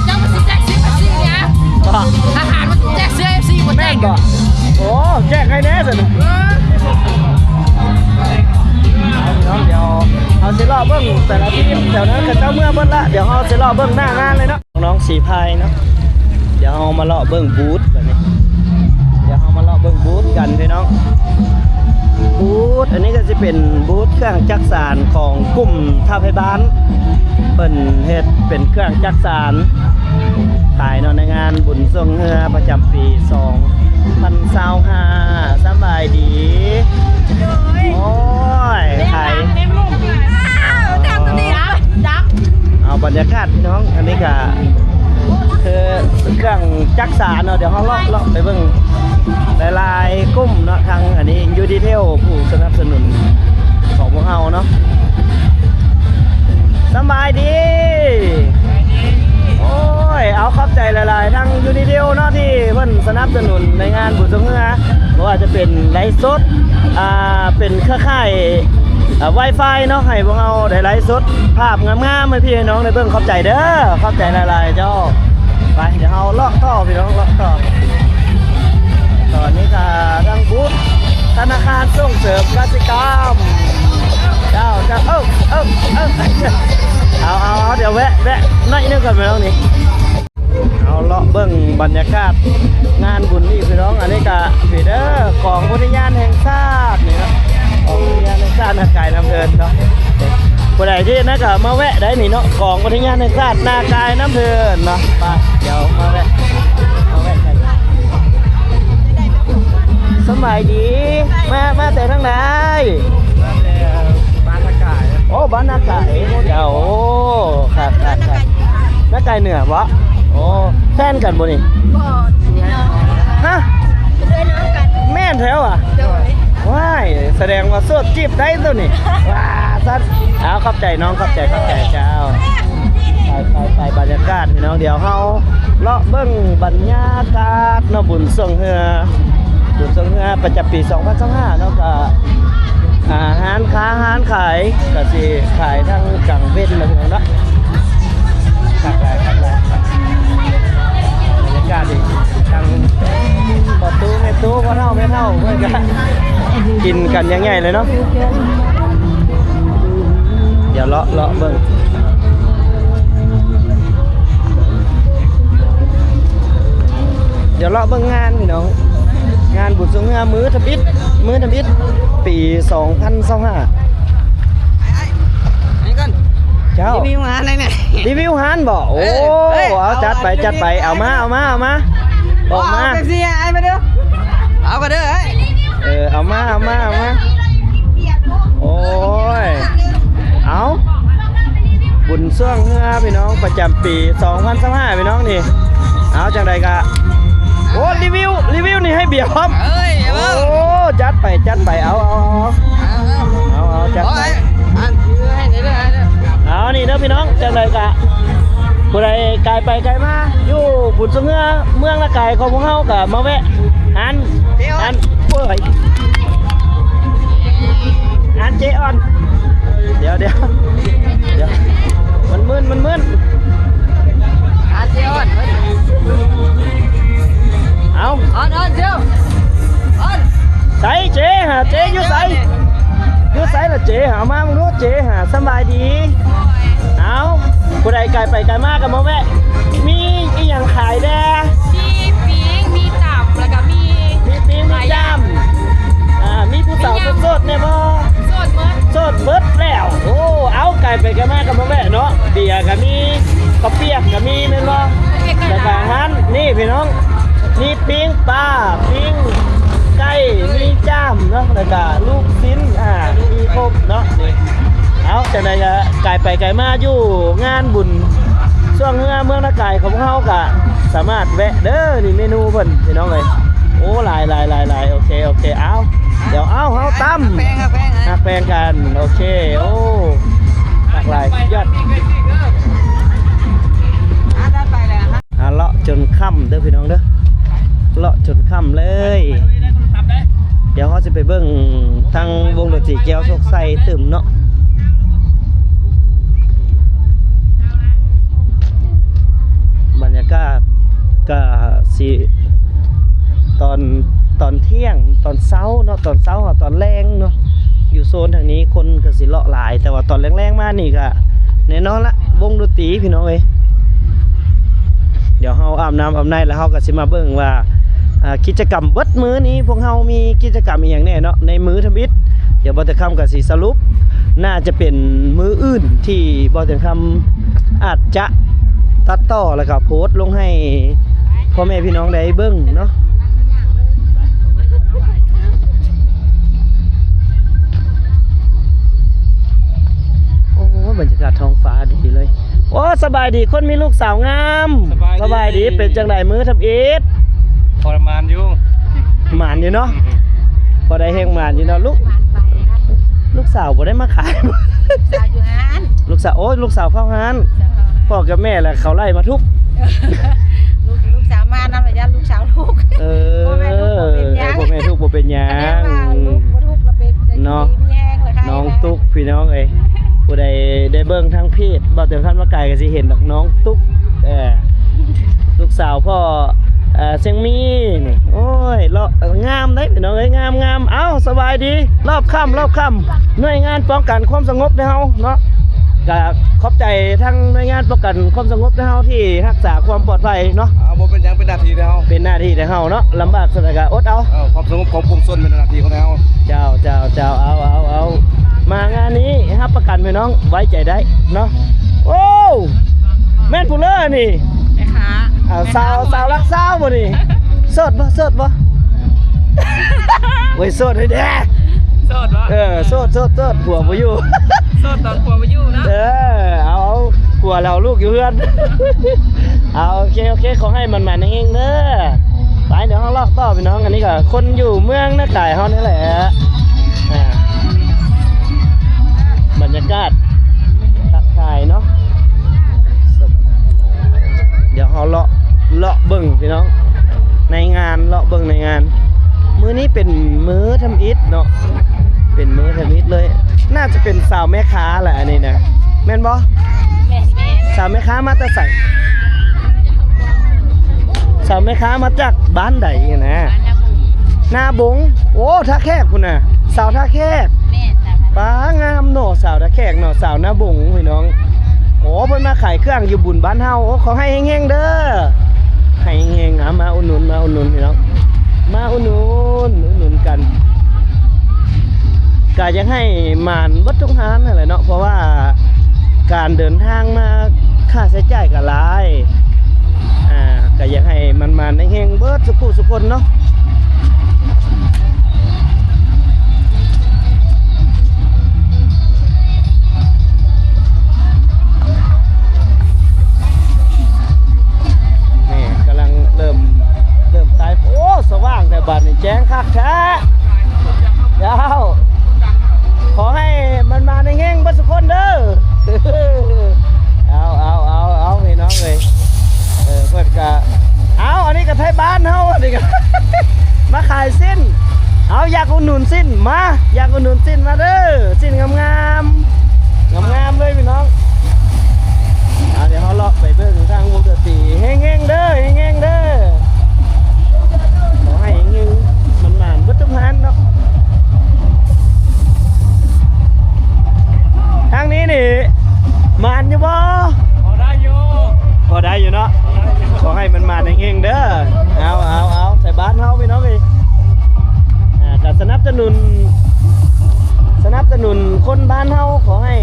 ເຈົ້າມັນຊິແຈກເສື້ອເອັຟຊີນີ້ນະ. ບໍ່ ທະຫານມັນຊິແຈກເສື້ອເອັຟຊີບໍ່ແຈກ ແມ່ນບໍ່? ໂອ້ ແຈກໃຫ້ແດ່ຊັ້ນ. ເອີ ເອົາ ພີ່ນ້ອງ ດຽວເຮົາຊິເລາະເບິ່ງແຕ່ລະທີມແຖວນັ້ນ ເຂົາເຈົ້າເມືອເບິດລະ. ດຽວເຮົາຊິເລາະເບິ່ງໜ້າງານເລີຍເນາະ ນ້ອງສີພາຍເນາະ. ດຽວເຮົາມາເລາະເບິ່ງບູດບາດນີ້ ດຽວເຮົາມາເລາະເບິ່ງບູດກັນ ພີ່ນ້ອງ. ບູດ ອັນນີ້ກໍຊິເປັນບູດເຄື່ອງຈັກສານຂອງກຸ່ມທ່າໄພບ້ານ ເພິ່ນເຮັດເປັນເຄື່ອງຈັກສານຂາຍເນາະ ໃນງານບຸນຊ່ວງເຮືອປະຈຳປີສອງພັນຊາວຫ້າ. ສະບາຍດີ. ໂອ້ຍ ຂາຍ ເອົາ ບັນຍາກາດ ພີ່ນ້ອງ ອັນນີ້ກະຄືເຄື່ອງຈັກສານເນາະ. ດຽວເຮົາເລາະ ເລາະໄປເບິ່ງຫຼາຍໆກຸ່ມເນາະ ທາງອັນນີ້ ຢູດີເທວ ຜູ້ສະໜັບສະໜູນຂອງພວກເຮົາເນາະ. ສະບາຍດີ. ໂອ້ຍ ເອົາ ຂອບໃຈຫຼາຍໆ ທາງຢູດີເທວເນາະ ທີ່ເພິ່ນສະໜັບສະໜູນໃນງານບຸນຊ່ວງເຮືອ ບໍ່ວ່າຈະເປັນໄລຟ໌ສົດ ອ່າ ເປັນເຄືອຂ່າຍ ອ່າ ວາຍຟາຍເນາະ ໃຫ້ພວກເຮົາໄດ້ໄລຟ໌ສົດພາບງາມໆ ໃຫ້ພີ່ໃຫ້ນ້ອງໄດ້ເບິ່ງ. ຂອບໃຈເດີ ຂອບໃຈຫຼາຍໆ ເຈົ້າ. ໄປ ດຽວເຮົາເລາະຕໍ່ ພີ່ນ້ອງ ເລາະຕໍ່. ຕອນນີ້ກະທາງບູດທະນາຄານສົ່ງເສີມກະສິກຳ ເຈົ້າ ເຈົ້າ ເອີ ເອີ ເອີ ເອົາ ເອົາ ເອົາ ດຽວແວະ ແວະໜ້ອຍໜຶ່ງກ່ອນ ພີ່ນ້ອງນີ້. ເຮົາເລາະເບິ່ງບັນຍາກາດງານບຸນອີກ ພີ່ນ້ອງ. ອັນນີ້ກະພີເດີ ກອງອຸທະຍານແຫ່ງຊາດນີ້ເນາະ ກອງອຸທະຍານແຫ່ງຊາດນາກາຍນ້ຳເທີນເນາະ. ຜູ້ໃດທີ່ນັ້ນກະມາແວະໄດ້ນີ້ເນາະ ກອງອຸທະຍານແຫ່ງຊາດນາກາຍນ້ຳເທີນເນາະ. ໄປ ດຽວມາແວະ ມາແວະກັນ. ສະບາຍດີ ມາ ມາແຕ່ທາງໃດ? ມາແຕ່ບ້ານນາກາຍ. ໂອ້ ບ້ານນາກາຍ. ໂອ້ ເຈົ້າ ໂອ້ ຄັກໆໆ. ນາກາຍເໜືອບໍ່? ໂອ້ ແຟນກັນບໍ່ນີ້? ບໍ່ ເປັນພີ່ນ້ອງ. ຮະ? ເປັນພີ່ນ້ອງກັນ. ແມ່ນແທ້ຫວາ? ໂດຍ. ວ້າຍ ສະແດງວ່າໂສດຈີບໄດ້ໂຕນີ້ ວ່າຊັ້ນ. ເອົາ ຂອບໃຈນ້ອງ ຂອບໃຈ ຂອບໃຈເຈົ້າ. ໄປ ໄປ ໄປ ບັນຍາກາດ ພີ່ນ້ອງ. ດຽວເຮົາເລາະເບິ່ງບັນຍາກາດເນາະ ບຸນຊ່ວງເຮືອ ບຸນຊ່ວງເຮືອປະຈຳປີສອງພັນຊາວຫ້າເນາະ. ກະ ອ່າ ຮ້ານຄ້າຮ້ານຂາຍກະຊິຂາຍທັງກາງເວັນເນາະ ພີ່ນ້ອງເນາະ. ຄັກຫຼາຍ ຄັກຫຼາຍ ບັນຍາກາດດີ. ທາງພໍ່ຕູ້ແມ່ຕູ້ ພໍ່ເຖົ້າແມ່ເຖົ້າ ເພິ່ນກະກິນກັນຢ່າງໃຫຍ່ເລີຍເນາະ. ດຽວເລາະ ເລາະເບິ່ງ ດຽວເລາະເບິ່ງງານ ພີ່ນ້ອງ. ງານບຸນຊ່ວງເຮືອມື້ທຳອິດ ມື້ທຳອິດປີສອງພັນຊາວຫ້າ. ໄປ ໄປ ໄປກ່ອນ ເຈົ້າ. ຣີວິວຮ້ານໄດ້ແນ່ ຣີວິວຮ້ານບໍ່? ໂອ້ ເອີ ເອີ ເອົາ ເອົາ ຈັດໄປ ຈັດໄປ. ເອົາມາ ເອົາມາ ເອົາມາ ອອກມາ. ເອົາເປັບຊີໃຫ້ອ້າຍມາເດີ ເອົາກ່ອນເດີເອີຍ. ເອີ ເອົາມາ ເອົາມາ ເອົາມາ. ໂອ້ຍ ເອົາ ບຸນຊ່ວງເຮືອ ພີ່ນ້ອງ ປະຈຳປີສອງພັນຊາວຫ້າ ພີ່ນ້ອງນີ້. ເອົາ ຈັ່ງໃດກະ ໂອ້ ຣີວິວ ຣີວິວນີ້ໃຫ້ເບຍພ້ອມ. ເອີຍ ໂອ້ ຈັດໄປ ຈັດໄປ. ເອົາ ເອົາ ເອົາ ເອົາ ເອົາ ເອົາ ຈັດໄປ. ໂອ້ຍ ອ່ານຊື່ໃຫ້ແນ່ເດີ ເອົາ ນີ້ເດີພີ່ນ້ອງ. ຈັ່ງໃດກະ ຜູ້ໃດກາຍໄປກາຍມາຢູ່ບຸນຊ່ວງເຮືອເມືອງນາກາຍຂອງພວກເຮົາກະມາແວະ ອັນ ເຈອ່ອນ ອັນ ໂອ້ຍ ອັນເຈອ່ອນ. ດຽວ ດຽວ ດຽວ ມັນມຶນ ມັນມຶນ. ອັນເຈອ່ອນ ເອົາ ອ່ອນ ອ່ອນ ດຽວ ອ່ອນ ໃສເຈຫາ ເຈຢູ່ໃສ? ຢູ່ໃສລະເຈຫາ? ມາເບິ່ງດູເຈຫາ. ສະບາຍດີ. ເອົາ ຜູ້ໃດກາຍໄປກາຍມາກໍມາແວະ ມີອີ່ຫຍັງຂາຍແດ່? ມີປີ້ງ ມີ ແລ້ວກະລູກຊິ້ນ ອ່າ ມີຄົບເນາະ. ເອົາ ຈັ່ງໃດກະກາຍໄປກາຍມາຢູ່ງານບຸນຊ່ວງເຮືອເມືອງນາກາຍຂອງພວກເຮົາ ກະສາມາດແວະເດີ. ນີ້ເມນູເພິ່ນພີ່ນ້ອງເອີຍ. ໂອ້ ຫຼາຍໆໆໆ. ໂອເຄ ໂອເຄ. ເອົາ ດຽວ ເອົາ ເຮົາຕຳ ຮັກແພງກັນ. ໂອເຄ. ໂອ້ ຫຼາກຫຼາຍ ສຸດຍອດ. ອ່າ ເລາະຈົນຄ່ຳເດີພີ່ນ້ອງເດີ ເລາະຈົນຄ່ຳເລີຍ. ດຽວເຮົາຊິໄປເບິ່ງທາງວົງດົນຕີແກ້ວໂຊກໄຊຕື່ມເນາະ. ບັນຍາກາດກະຊິຕອນ ຕອນທ່ຽງ ຕອນເຊົ້າເນາະ ຕອນເຊົ້າ ຕອນແລງເນາະ. ຢູ່ໂຊນທາງນີ້ຄົນກະຊິເລາະຫຼາຍ ແຕ່ວ່າຕອນແລງໆມານີ້ກະ ແນ່ນອນລະ ວົງດົນຕີພີ່ນ້ອງເອີຍ. ດຽວເຮົາອາບນ້ຳອາບໃນ ແລ້ວເຮົາກະຊິມາເບິ່ງວ່າ ອ່າ ກິດຈະກຳເບິດມື້ນີ້ ພວກເຮົາມີກິດຈະກຳອີ່ຫຍັງແດ່ເນາະ ໃນມື້ທຳອິດ. ດຽວບ່າວແຕ່ນຄຳກະຊິສະຫຼຸບ ໜ້າຈະເປັນມື້ອື່ນທີ່ບ່າວແຕ່ນຄຳອາດຈະຕັດຕໍ່ ແລ້ວກະໂພສລົງໃຫ້ພໍ່ແມ່ພີ່ນ້ອງໄດ້ເບິ່ງເນາະ. ໂອ້ ບັນຍາກາດທ້ອງຟ້າດີເລີຍ. ໂອ້ ສະບາຍດີ ຄົນມີລູກສາວງາມ. ສະບາຍດີ ສະບາຍດີ. ເປັນຈັ່ງໃດມື້ທຳອິດ? ພໍລະມານຢູ່ ໝານຢູ່ເນາະ. ອືມ ພໍໄດ້ແຮງໝານຢູ່ເນາະ. ລູກ ລູກສາວບໍ່ໄດ້ມາຂາຍ ສາວຢູ່ຮ້ານ ລູກສາວ ໂອ້ຍ ລູກສາວເຝົ້າຮ້ານ. ພໍ່ກັບແມ່ລະເຂົາໄລ່ມາທຸບ ລູກ ລູກສາວມານຳລະຢ້ານລູກສາວທຸກ. ເອີ ພໍ່ແມ່ທຸກບໍ່ເປັນຫຍັງ ເອີ ພໍ່ແມ່ທຸກບໍ່ເປັນຫຍັງ ແຕ່ວ່າລູກບໍ່ທຸກລະເປັນເນາະ. ນ້ອງຕຸກພີ່ນ້ອງເອີຍ ຜູ້ໃດໄດ້ເບິ່ງທາງເພຈບ່າວແຕ່ນຄຳມາກາຍກະຊິເຫັນດອກ ນ້ອງຕຸກ. ເອີ ລູກສາວພໍ່ ເອີ ຊຽງມີນີ້. ໂອ້ຍ ເລາະງາມເດ້ພີ່ນ້ອງເອີຍ ງາມໆ. ເອົ້າ ສະບາຍດີ ລອບຄ່ຳ ລອບຄ່ຳ. ໜ່ວຍງານປ້ອງກັນຄວາມສະຫງົບໃນເຮົາເນາະ ກະຂອບໃຈທາງໜ່ວຍງານປ້ອງກັນຄວາມສະຫງົບໃນເຮົາທີ່ຮັກສາຄວາມປອດໄພເນາະ. ເອົາ ບໍ່ເປັນຫຍັງ ເປັນໜ້າທີ່ໃນເຮົາ ເປັນໜ້າທີ່ໃນເຮົາເນາະ. ລຳບາກສ່ຳໃດກະອົດເອົາ. ເອີ ຄວາມສະຫງົບຂອງປວງຊົນແມ່ນໜ້າທີ່ຂອງເຮົາ. ເຈົ້າ ເຈົ້າ ເຈົ້າ. ເອົາ ເອົາ ເອົາ ມາງານນີ້ຮັບປະກັນພີ່ນ້ອງ ໄວ້ໃຈໄດ້ເນາະ. ໂອ້ ແມ່ນຜູ້ເລີນີ້ ແມ່ຄ້າ. ເອົາ ສາວ ສາວຫຼັກຊາວບໍ່ນີ້? ໂສດບໍ່ ໂສດບໍ່? ໂອ້ຍ ໂສດໃຫ້ແດ່. ໂສດບໍ່? ເອີ ໂສດ ໂສດ ໂສດ ຜົວບໍ່ຢູ່. ໂສດຕອນຜົວບໍ່ຢູ່ເນາະ. ເອີ ເອົາ ເອົາຜົວແລ້ວລູກຢູ່ເຮືອນ. ເອົາ ໂອເຄ ໂອເຄ ຂໍໃຫ້ໝານໆເຮັງໆເດີ. ໄປ ດຽວເຮົາເລາະຕໍ່ພີ່ນ້ອງ. ອັນນີ້ກະຄົນຢູ່ເມືອງນາກາຍເຮົານີ້ແຫຼະ. ອ່າ ບັນຍາກາດທັກທາຍເນາະ. ດຽວເຮົາເລາະ ເລາະເບິ່ງພີ່ນ້ອງ ໃນງານ ເລາະເບິ່ງໃນງານ. ມື້ນີ້ເປັນມື້ທຳອິດເນາະ ເປັນມື້ທຳອິດເລີຍ. ໜ້າຈະເປັນສາວແມ່ຄ້າແຫຼະອັນນີ້ນະ ແມ່ນບໍ່? ແມ່ນ ແມ່ນ. ສາວແມ່ຄ້າມາແຕ່ໃສ? ສາວແມ່ຄ້າມາຈາກບ້ານໃດຫັ້ນນະ? ບ້ານນາບົງ. ນາບົງ. ໂອ້ ທ່າແຂກພຸ້ນນະ ສາວທ່າແຂກ. ແມ່ນ ສາວທ່າແຂກ. ປ້າ ງາມເນາະ ສາວທ່າແຂກເນາະ ສາວນາບົງພີ່ນ້ອງ. ໂອ້ ເພິ່ນມາຂາຍເຄື່ອງຢູ່ບຸນບ້ານເຮົາ. ໂອ້ ຂໍໃຫ້ເຮັງໆເດີ ໃຫ້ເຮັງໆ. ເອົາ ມາອຸດໜູນ ມາອຸດໜູນພີ່ນ້ອງ ມາອຸດໜູນ ອຸດໜູນກັນ. ກະຢາກໃຫ້ໝານເບິດທຸກຮ້ານຫັ້ນແຫຼະເນາະ ເພາະວ່າການເດີນທາງມາຄ່າໃຊ້ຈ່າຍກະຫຼາຍ. ອ່າ ກະຢາກໃຫ້ໝານໆເຮັງໆເບິດສຸຜູ້ສຸຄົນເນາະ. ນີ້ກຳລັງເລີ່ມ ເລີ່ມຕາຍ. ໂອ້ ສະຫວ່າງແທ້ບາດນີ້ ແຈ້ງຄັກແທ້. ເຈົ້າ ຂໍໃຫ້ໝານໆເຮັງໆເບິດສຸຄົນເດີ. ເອົາ ເອົາ ເອົາ ເອົາ ພີ່ນ້ອງເອີຍ. ເອີ ເພິ່ນກະ ເອົາ ອັນນີ້ກະໄທບ້ານເຮົາ ອັນນີ້ກະ ມາຂາຍຊີ້ນ. ເອົາ ຢາກອຸດໜູນຊີ້ນ ມາ ຢາກອຸດໜູນຊີ້ນ ມາເດີ. ຊີ້ນງາມໆ ງາມໆເລີຍພີ່ນ້ອງ. ອ່າ ດຽວເຮົາເລາະໄປເບິ່ງທາງວົງດົນຕີ. ເຮັງໆເດີ ເຮັງໆເດີ ຂໍໃຫ້ເຮັງໆໝານໆເບິດທຸກຮ້ານເນາະ. ທາງນີ້ນີ້ໝານຢູ່ບໍ່? ພໍໄດ້ຢູ່ ພໍໄດ້ຢູ່ເນາະ. ຂໍໃຫ້ໝານໆເຮັງໆເດີ. ເອົາ ເອົາ ເອົາ ໃສ່ບ້ານເຮົາພີ່ນ້ອງເອີຍ. ອ່າ ກະສະໜັບສະໜູນ ສະໜັບສະໜູນຄົນບ້ານເຮົາ ຂໍໃຫ້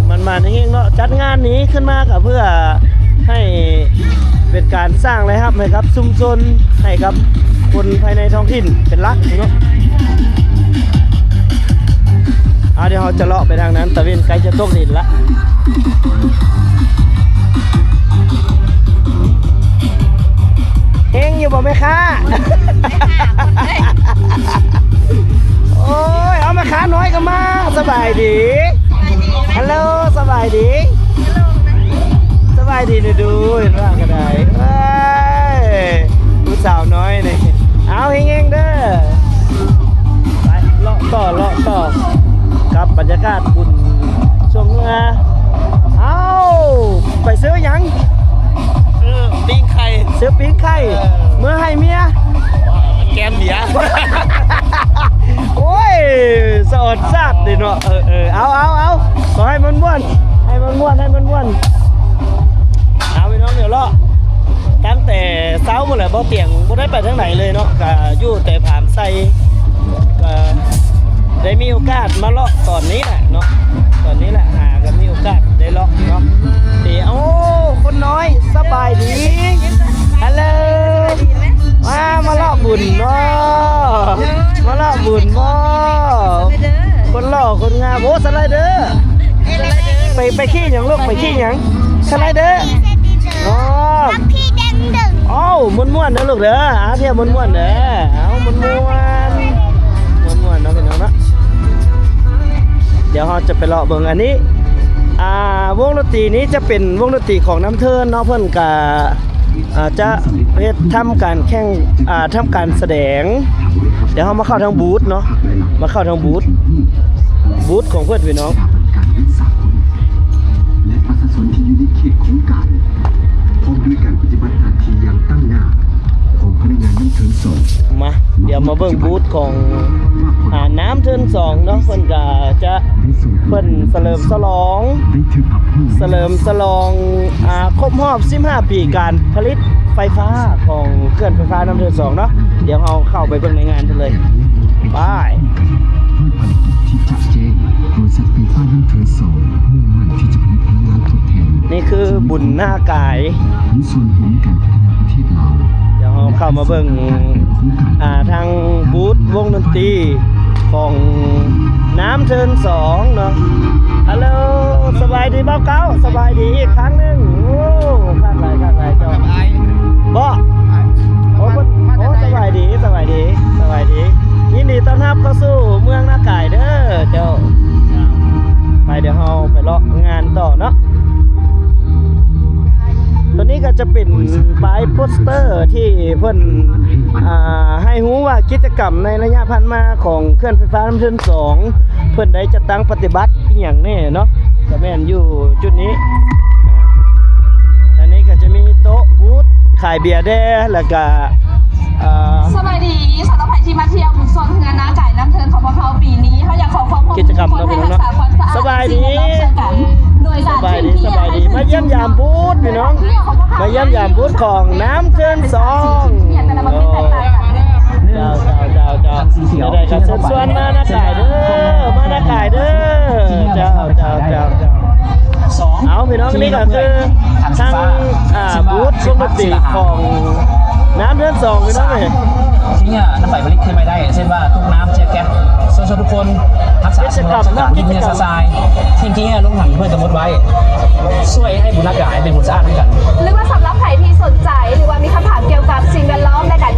ໝານໆເຮັງໆເນາະ. ຈັດງານນີ້ຂຶ້ນມາກະເພື່ອໃຫ້ເປັນການສ້າງລາຍຮັບໃຫ້ກັບຊຸມຊົນ ໃຫ້ກັບຄົນພາຍໃນທ້ອງຖິ່ນເປັນຫຼັກເນາະ. ອ່າ ດຽວເຮົາຈະເລາະໄປທາງນັ້ນ ຕາເວັນໃກ້ຈະຕົກດິນລະ. ເຮັງຢູ່ບໍ່ແມ່ຄ້າ? ໂອ້ຍ ເອົາແມ່ຄ້ານ້ອຍກໍມາ. ສະບາຍດີ. ຮັລໂຫຼ ສະບາຍດີ. ສະບາຍດີດູໆ ເຫັນວ່າກໍໄດ້. ເອີຍ ຜູ້ສາວນ້ອຍນີ້. ເອົາ ເຮັງໆ ເດີ. ໄປ ເລາະຕໍ່ ເລາະຕໍ່ ກັບບັນຍາກາດບຸນຊ່ວງເຮືອ. ເອົ້າ ໄປຊື້ຫຍັງ? ຊື້ປີ້ງໄກ່ ຊື້ປີ້ງໄກ່. ເອີ ເມືອໃຫ້ເມຍ ແກ້ມເບຍ. ໂອ້ຍ ສະອອດສາດເດເນາະ. ເອີໆ ເອົາໆໆ ຂໍໃຫ້ມ່ວນໆ ໃຫ້ມ່ວນໆ ໃຫ້ມ່ວນໆ. ເອົາ ພີ່ນ້ອງ ດຽວເລາະ ຕັ້ງແຕ່ເຊົ້າພຸ້ນແຫຼະ ບໍ່ຕຽງບໍ່ໄດ້ໄປທາງໃດເລີຍເນາະ ກະຢູ່ແຕ່ພາມໄຊ ກະໄດ້ມີໂອກາດມາເລາະຕອນນີ້ແຫຼະເນາະ ຕອນນີ້ແຫຼະ ຫາກໍມີໂອກາດໄດ້ເລາະເນາະ. ເດ ໂອ້ ຄົນນ້ອຍ ສະບາຍດີ. ຮັລໂຫຼ ມາ ມາເລາະບຸນເນາະ ມາເລາະບຸນເນາະ. ຄົນຫຼໍ່ຄົນງາມ. ໂອ້ ສະໄລເດີ ໄປ ໄປຂີ່ຫຍັງລູກ ໄປຂີ່ຫຍັງ? ສະໄລເດີ. ອໍ ໂອ້ ມ່ວນໆ ເດີລູກເດີ. ອາ ທ່ຽວມ່ວນໆ ເດີ. ເອົາ ມ່ວນໆ ມ່ວນໆ ເນາະ ພີ່ນ້ອງເນາະ. ດຽວເຮົາຈະໄປເລາະເບິ່ງອັນນີ້ ອ່າ ວົງດົນຕີນີ້ຈະເປັນວົງດົນຕີຂອງນ້ຳເທີນເນາະ ເພິ່ນກະ ອ່າ ຈະເຮັດທຳການແຂ່ງ ອ່າ ທຳການສະແດງ. ດຽວເຮົາມາເຂົ້າທາງບູດເນາະ ມາເຂົ້າທາງບູດ ບູດຂອງເພິ່ນ ພີ່ນ້ອງ. ສະຖາບັນການເງິນສາກົນ ແລະ ປະຊາຊົນທີ່ຢູ່ໃນເຂດໂຄງການ ພ້ອມດ້ວຍການປະຕິບັດໜ້າທີ່ຢ່າງຕັ້ງໜ້າຂອງພະນັກງານນ້ຳເທີນສອງ. ມາ ດຽວມາເບິ່ງບູດຂອງ ອ່າ ນ້ຳເທີນສອງເນາະ ເພິ່ນກະຈະ ເພິ່ນສະເຫຼີມສະຫຼອງ ສະເຫຼີມສະຫຼອງ ອ່າ ຄົບຮອບສິບຫ້າປີການຜະລິດໄຟຟ້າຂອງເຂື່ອນໄຟຟ້ານ້ຳເທີນສອງເນາະ. ດຽວເຮົາເຂົ້າໄປເບິ່ງໃນງານເພິ່ນເລີຍ ໄປ. ດ້ວຍພາລະກິດທີ່ຈະແຈ້ງ, ບໍລິສັດໄຟຟ້ານ້ຳເທີນສອງ ມຸ່ງໝັ້ນທີ່ຈະຜະລິດພະລັງງານທົດແທນ. ນີ້ຄືບຸນໜ້າກາຍ ມີສ່ວນຮ່ວມໃນການພັດທະນາປະເທດລາວ. ດຽວເຮົາເຂົ້າມາເບິ່ງ ອ່າ ທາງບູດວົງດົນຕີຂອງນ້ຳເທີນສອງເນາະ. ຮັລໂຫຼ ສະບາຍດີບ່າວເກົ້າ ສະບາຍດີອີກຄັ້ງໜຶ່ງ. ໂອ້ ຄັກຫຼາຍ ຄັກຫຼາຍເຈົ້າ. ບໍ່ ໂອ້ ເພິ່ນ ໂອ້ ສະບາຍດີ ສະບາຍດີ ສະບາຍດີ. ຍິນດີຕ້ອນຮັບເຂົ້າສູ່ເມືອງໜ້າກາຍເດີເຈົ້າ. ໄປ ດຽວເຮົາໄປເລາະງານຕໍ່ເນາະ. ຕົວນີ້ກໍຈະເປັນປ້າຍໂປສເຕີທີ່ເພິ່ນ ອ່າ ໃຫ້ຮູ້ວ່າກິດຈະກຳໃນໄລຍະຜ່ານມາຂອງເຂື່ອນໄຟຟ້ານ້ຳເທີນສອງ ເພິ່ນໄດ້ຈັດຕັ້ງປະຕິບັດອີ່ຫຍັງແດ່ເນາະ ກໍແມ່ນຢູ່ຈຸດນີ້. ອັນນີ້ກໍຈະມີໂຕະບູດຂາຍເບຍແດ່ ແລ້ວກໍ ເອີ ສະບາຍດີ. ສຳລັບໃຜທີ່ມາທ່ຽວບຸນຊ່ວງເຮືອນາກາຍນ້ຳເທີນຂອງພວກເຮົາປີນີ້ ເຮົາຢາກຂໍຄວາມຮ່ວມມືທຸກຄົນໃຫ້ຮັກສາຄວາມສະອາດ ແລະ ສິ່ງແວດລ້ອມຊ່ວຍກັນ ໂດຍການຖິ້ມຂີ້ຫຍ້າໃຫ້ຖືກຈຸດ. ມາຢ້ຽມຢາມບູດພີ່ນ້ອງ ມາຢ້ຽມຢາມບູດຂອງນ້ຳເທີນສອງ. ເຈົ້າ ເຈົ້າ ເຈົ້າ ເຈົ້າ ແນວໃດກໍເຊີນຊວນມານາກາຍເດີ ມານາກາຍເດີ. ເຈົ້າ ເຈົ້າ ເຈົ້າ ເຈົ້າ. ເອົາ ພີ່ນ້ອງ ນີ້ກໍຄືທາງ ອ່າ ບູດວົງດົນຕີຂອງນ້ຳເທີນສອງ ພີ່ນ້ອງເອີຍ. ทิ้งขยะนำไปผลิตคืนใหม่ได้ เช่นว่า ตุ๊กน้ำ เช็ดแก๊ส เชิญชวนทุกคนรักษาสิ่งแวดล้อม ช่วยกัน กิจกรรม ทิ้งขยะ เนาะ ทิ้งขยะลงถังเพื่อจะมดไว้ ช่วยให้บุญรักษาให้เป็นบุญสะอาดด้วยกัน หรือว่าสำหรับใครที่สนใจ หรือว่ามีคำถามเกี่ยวกับสิ่งแวดล้อมและการ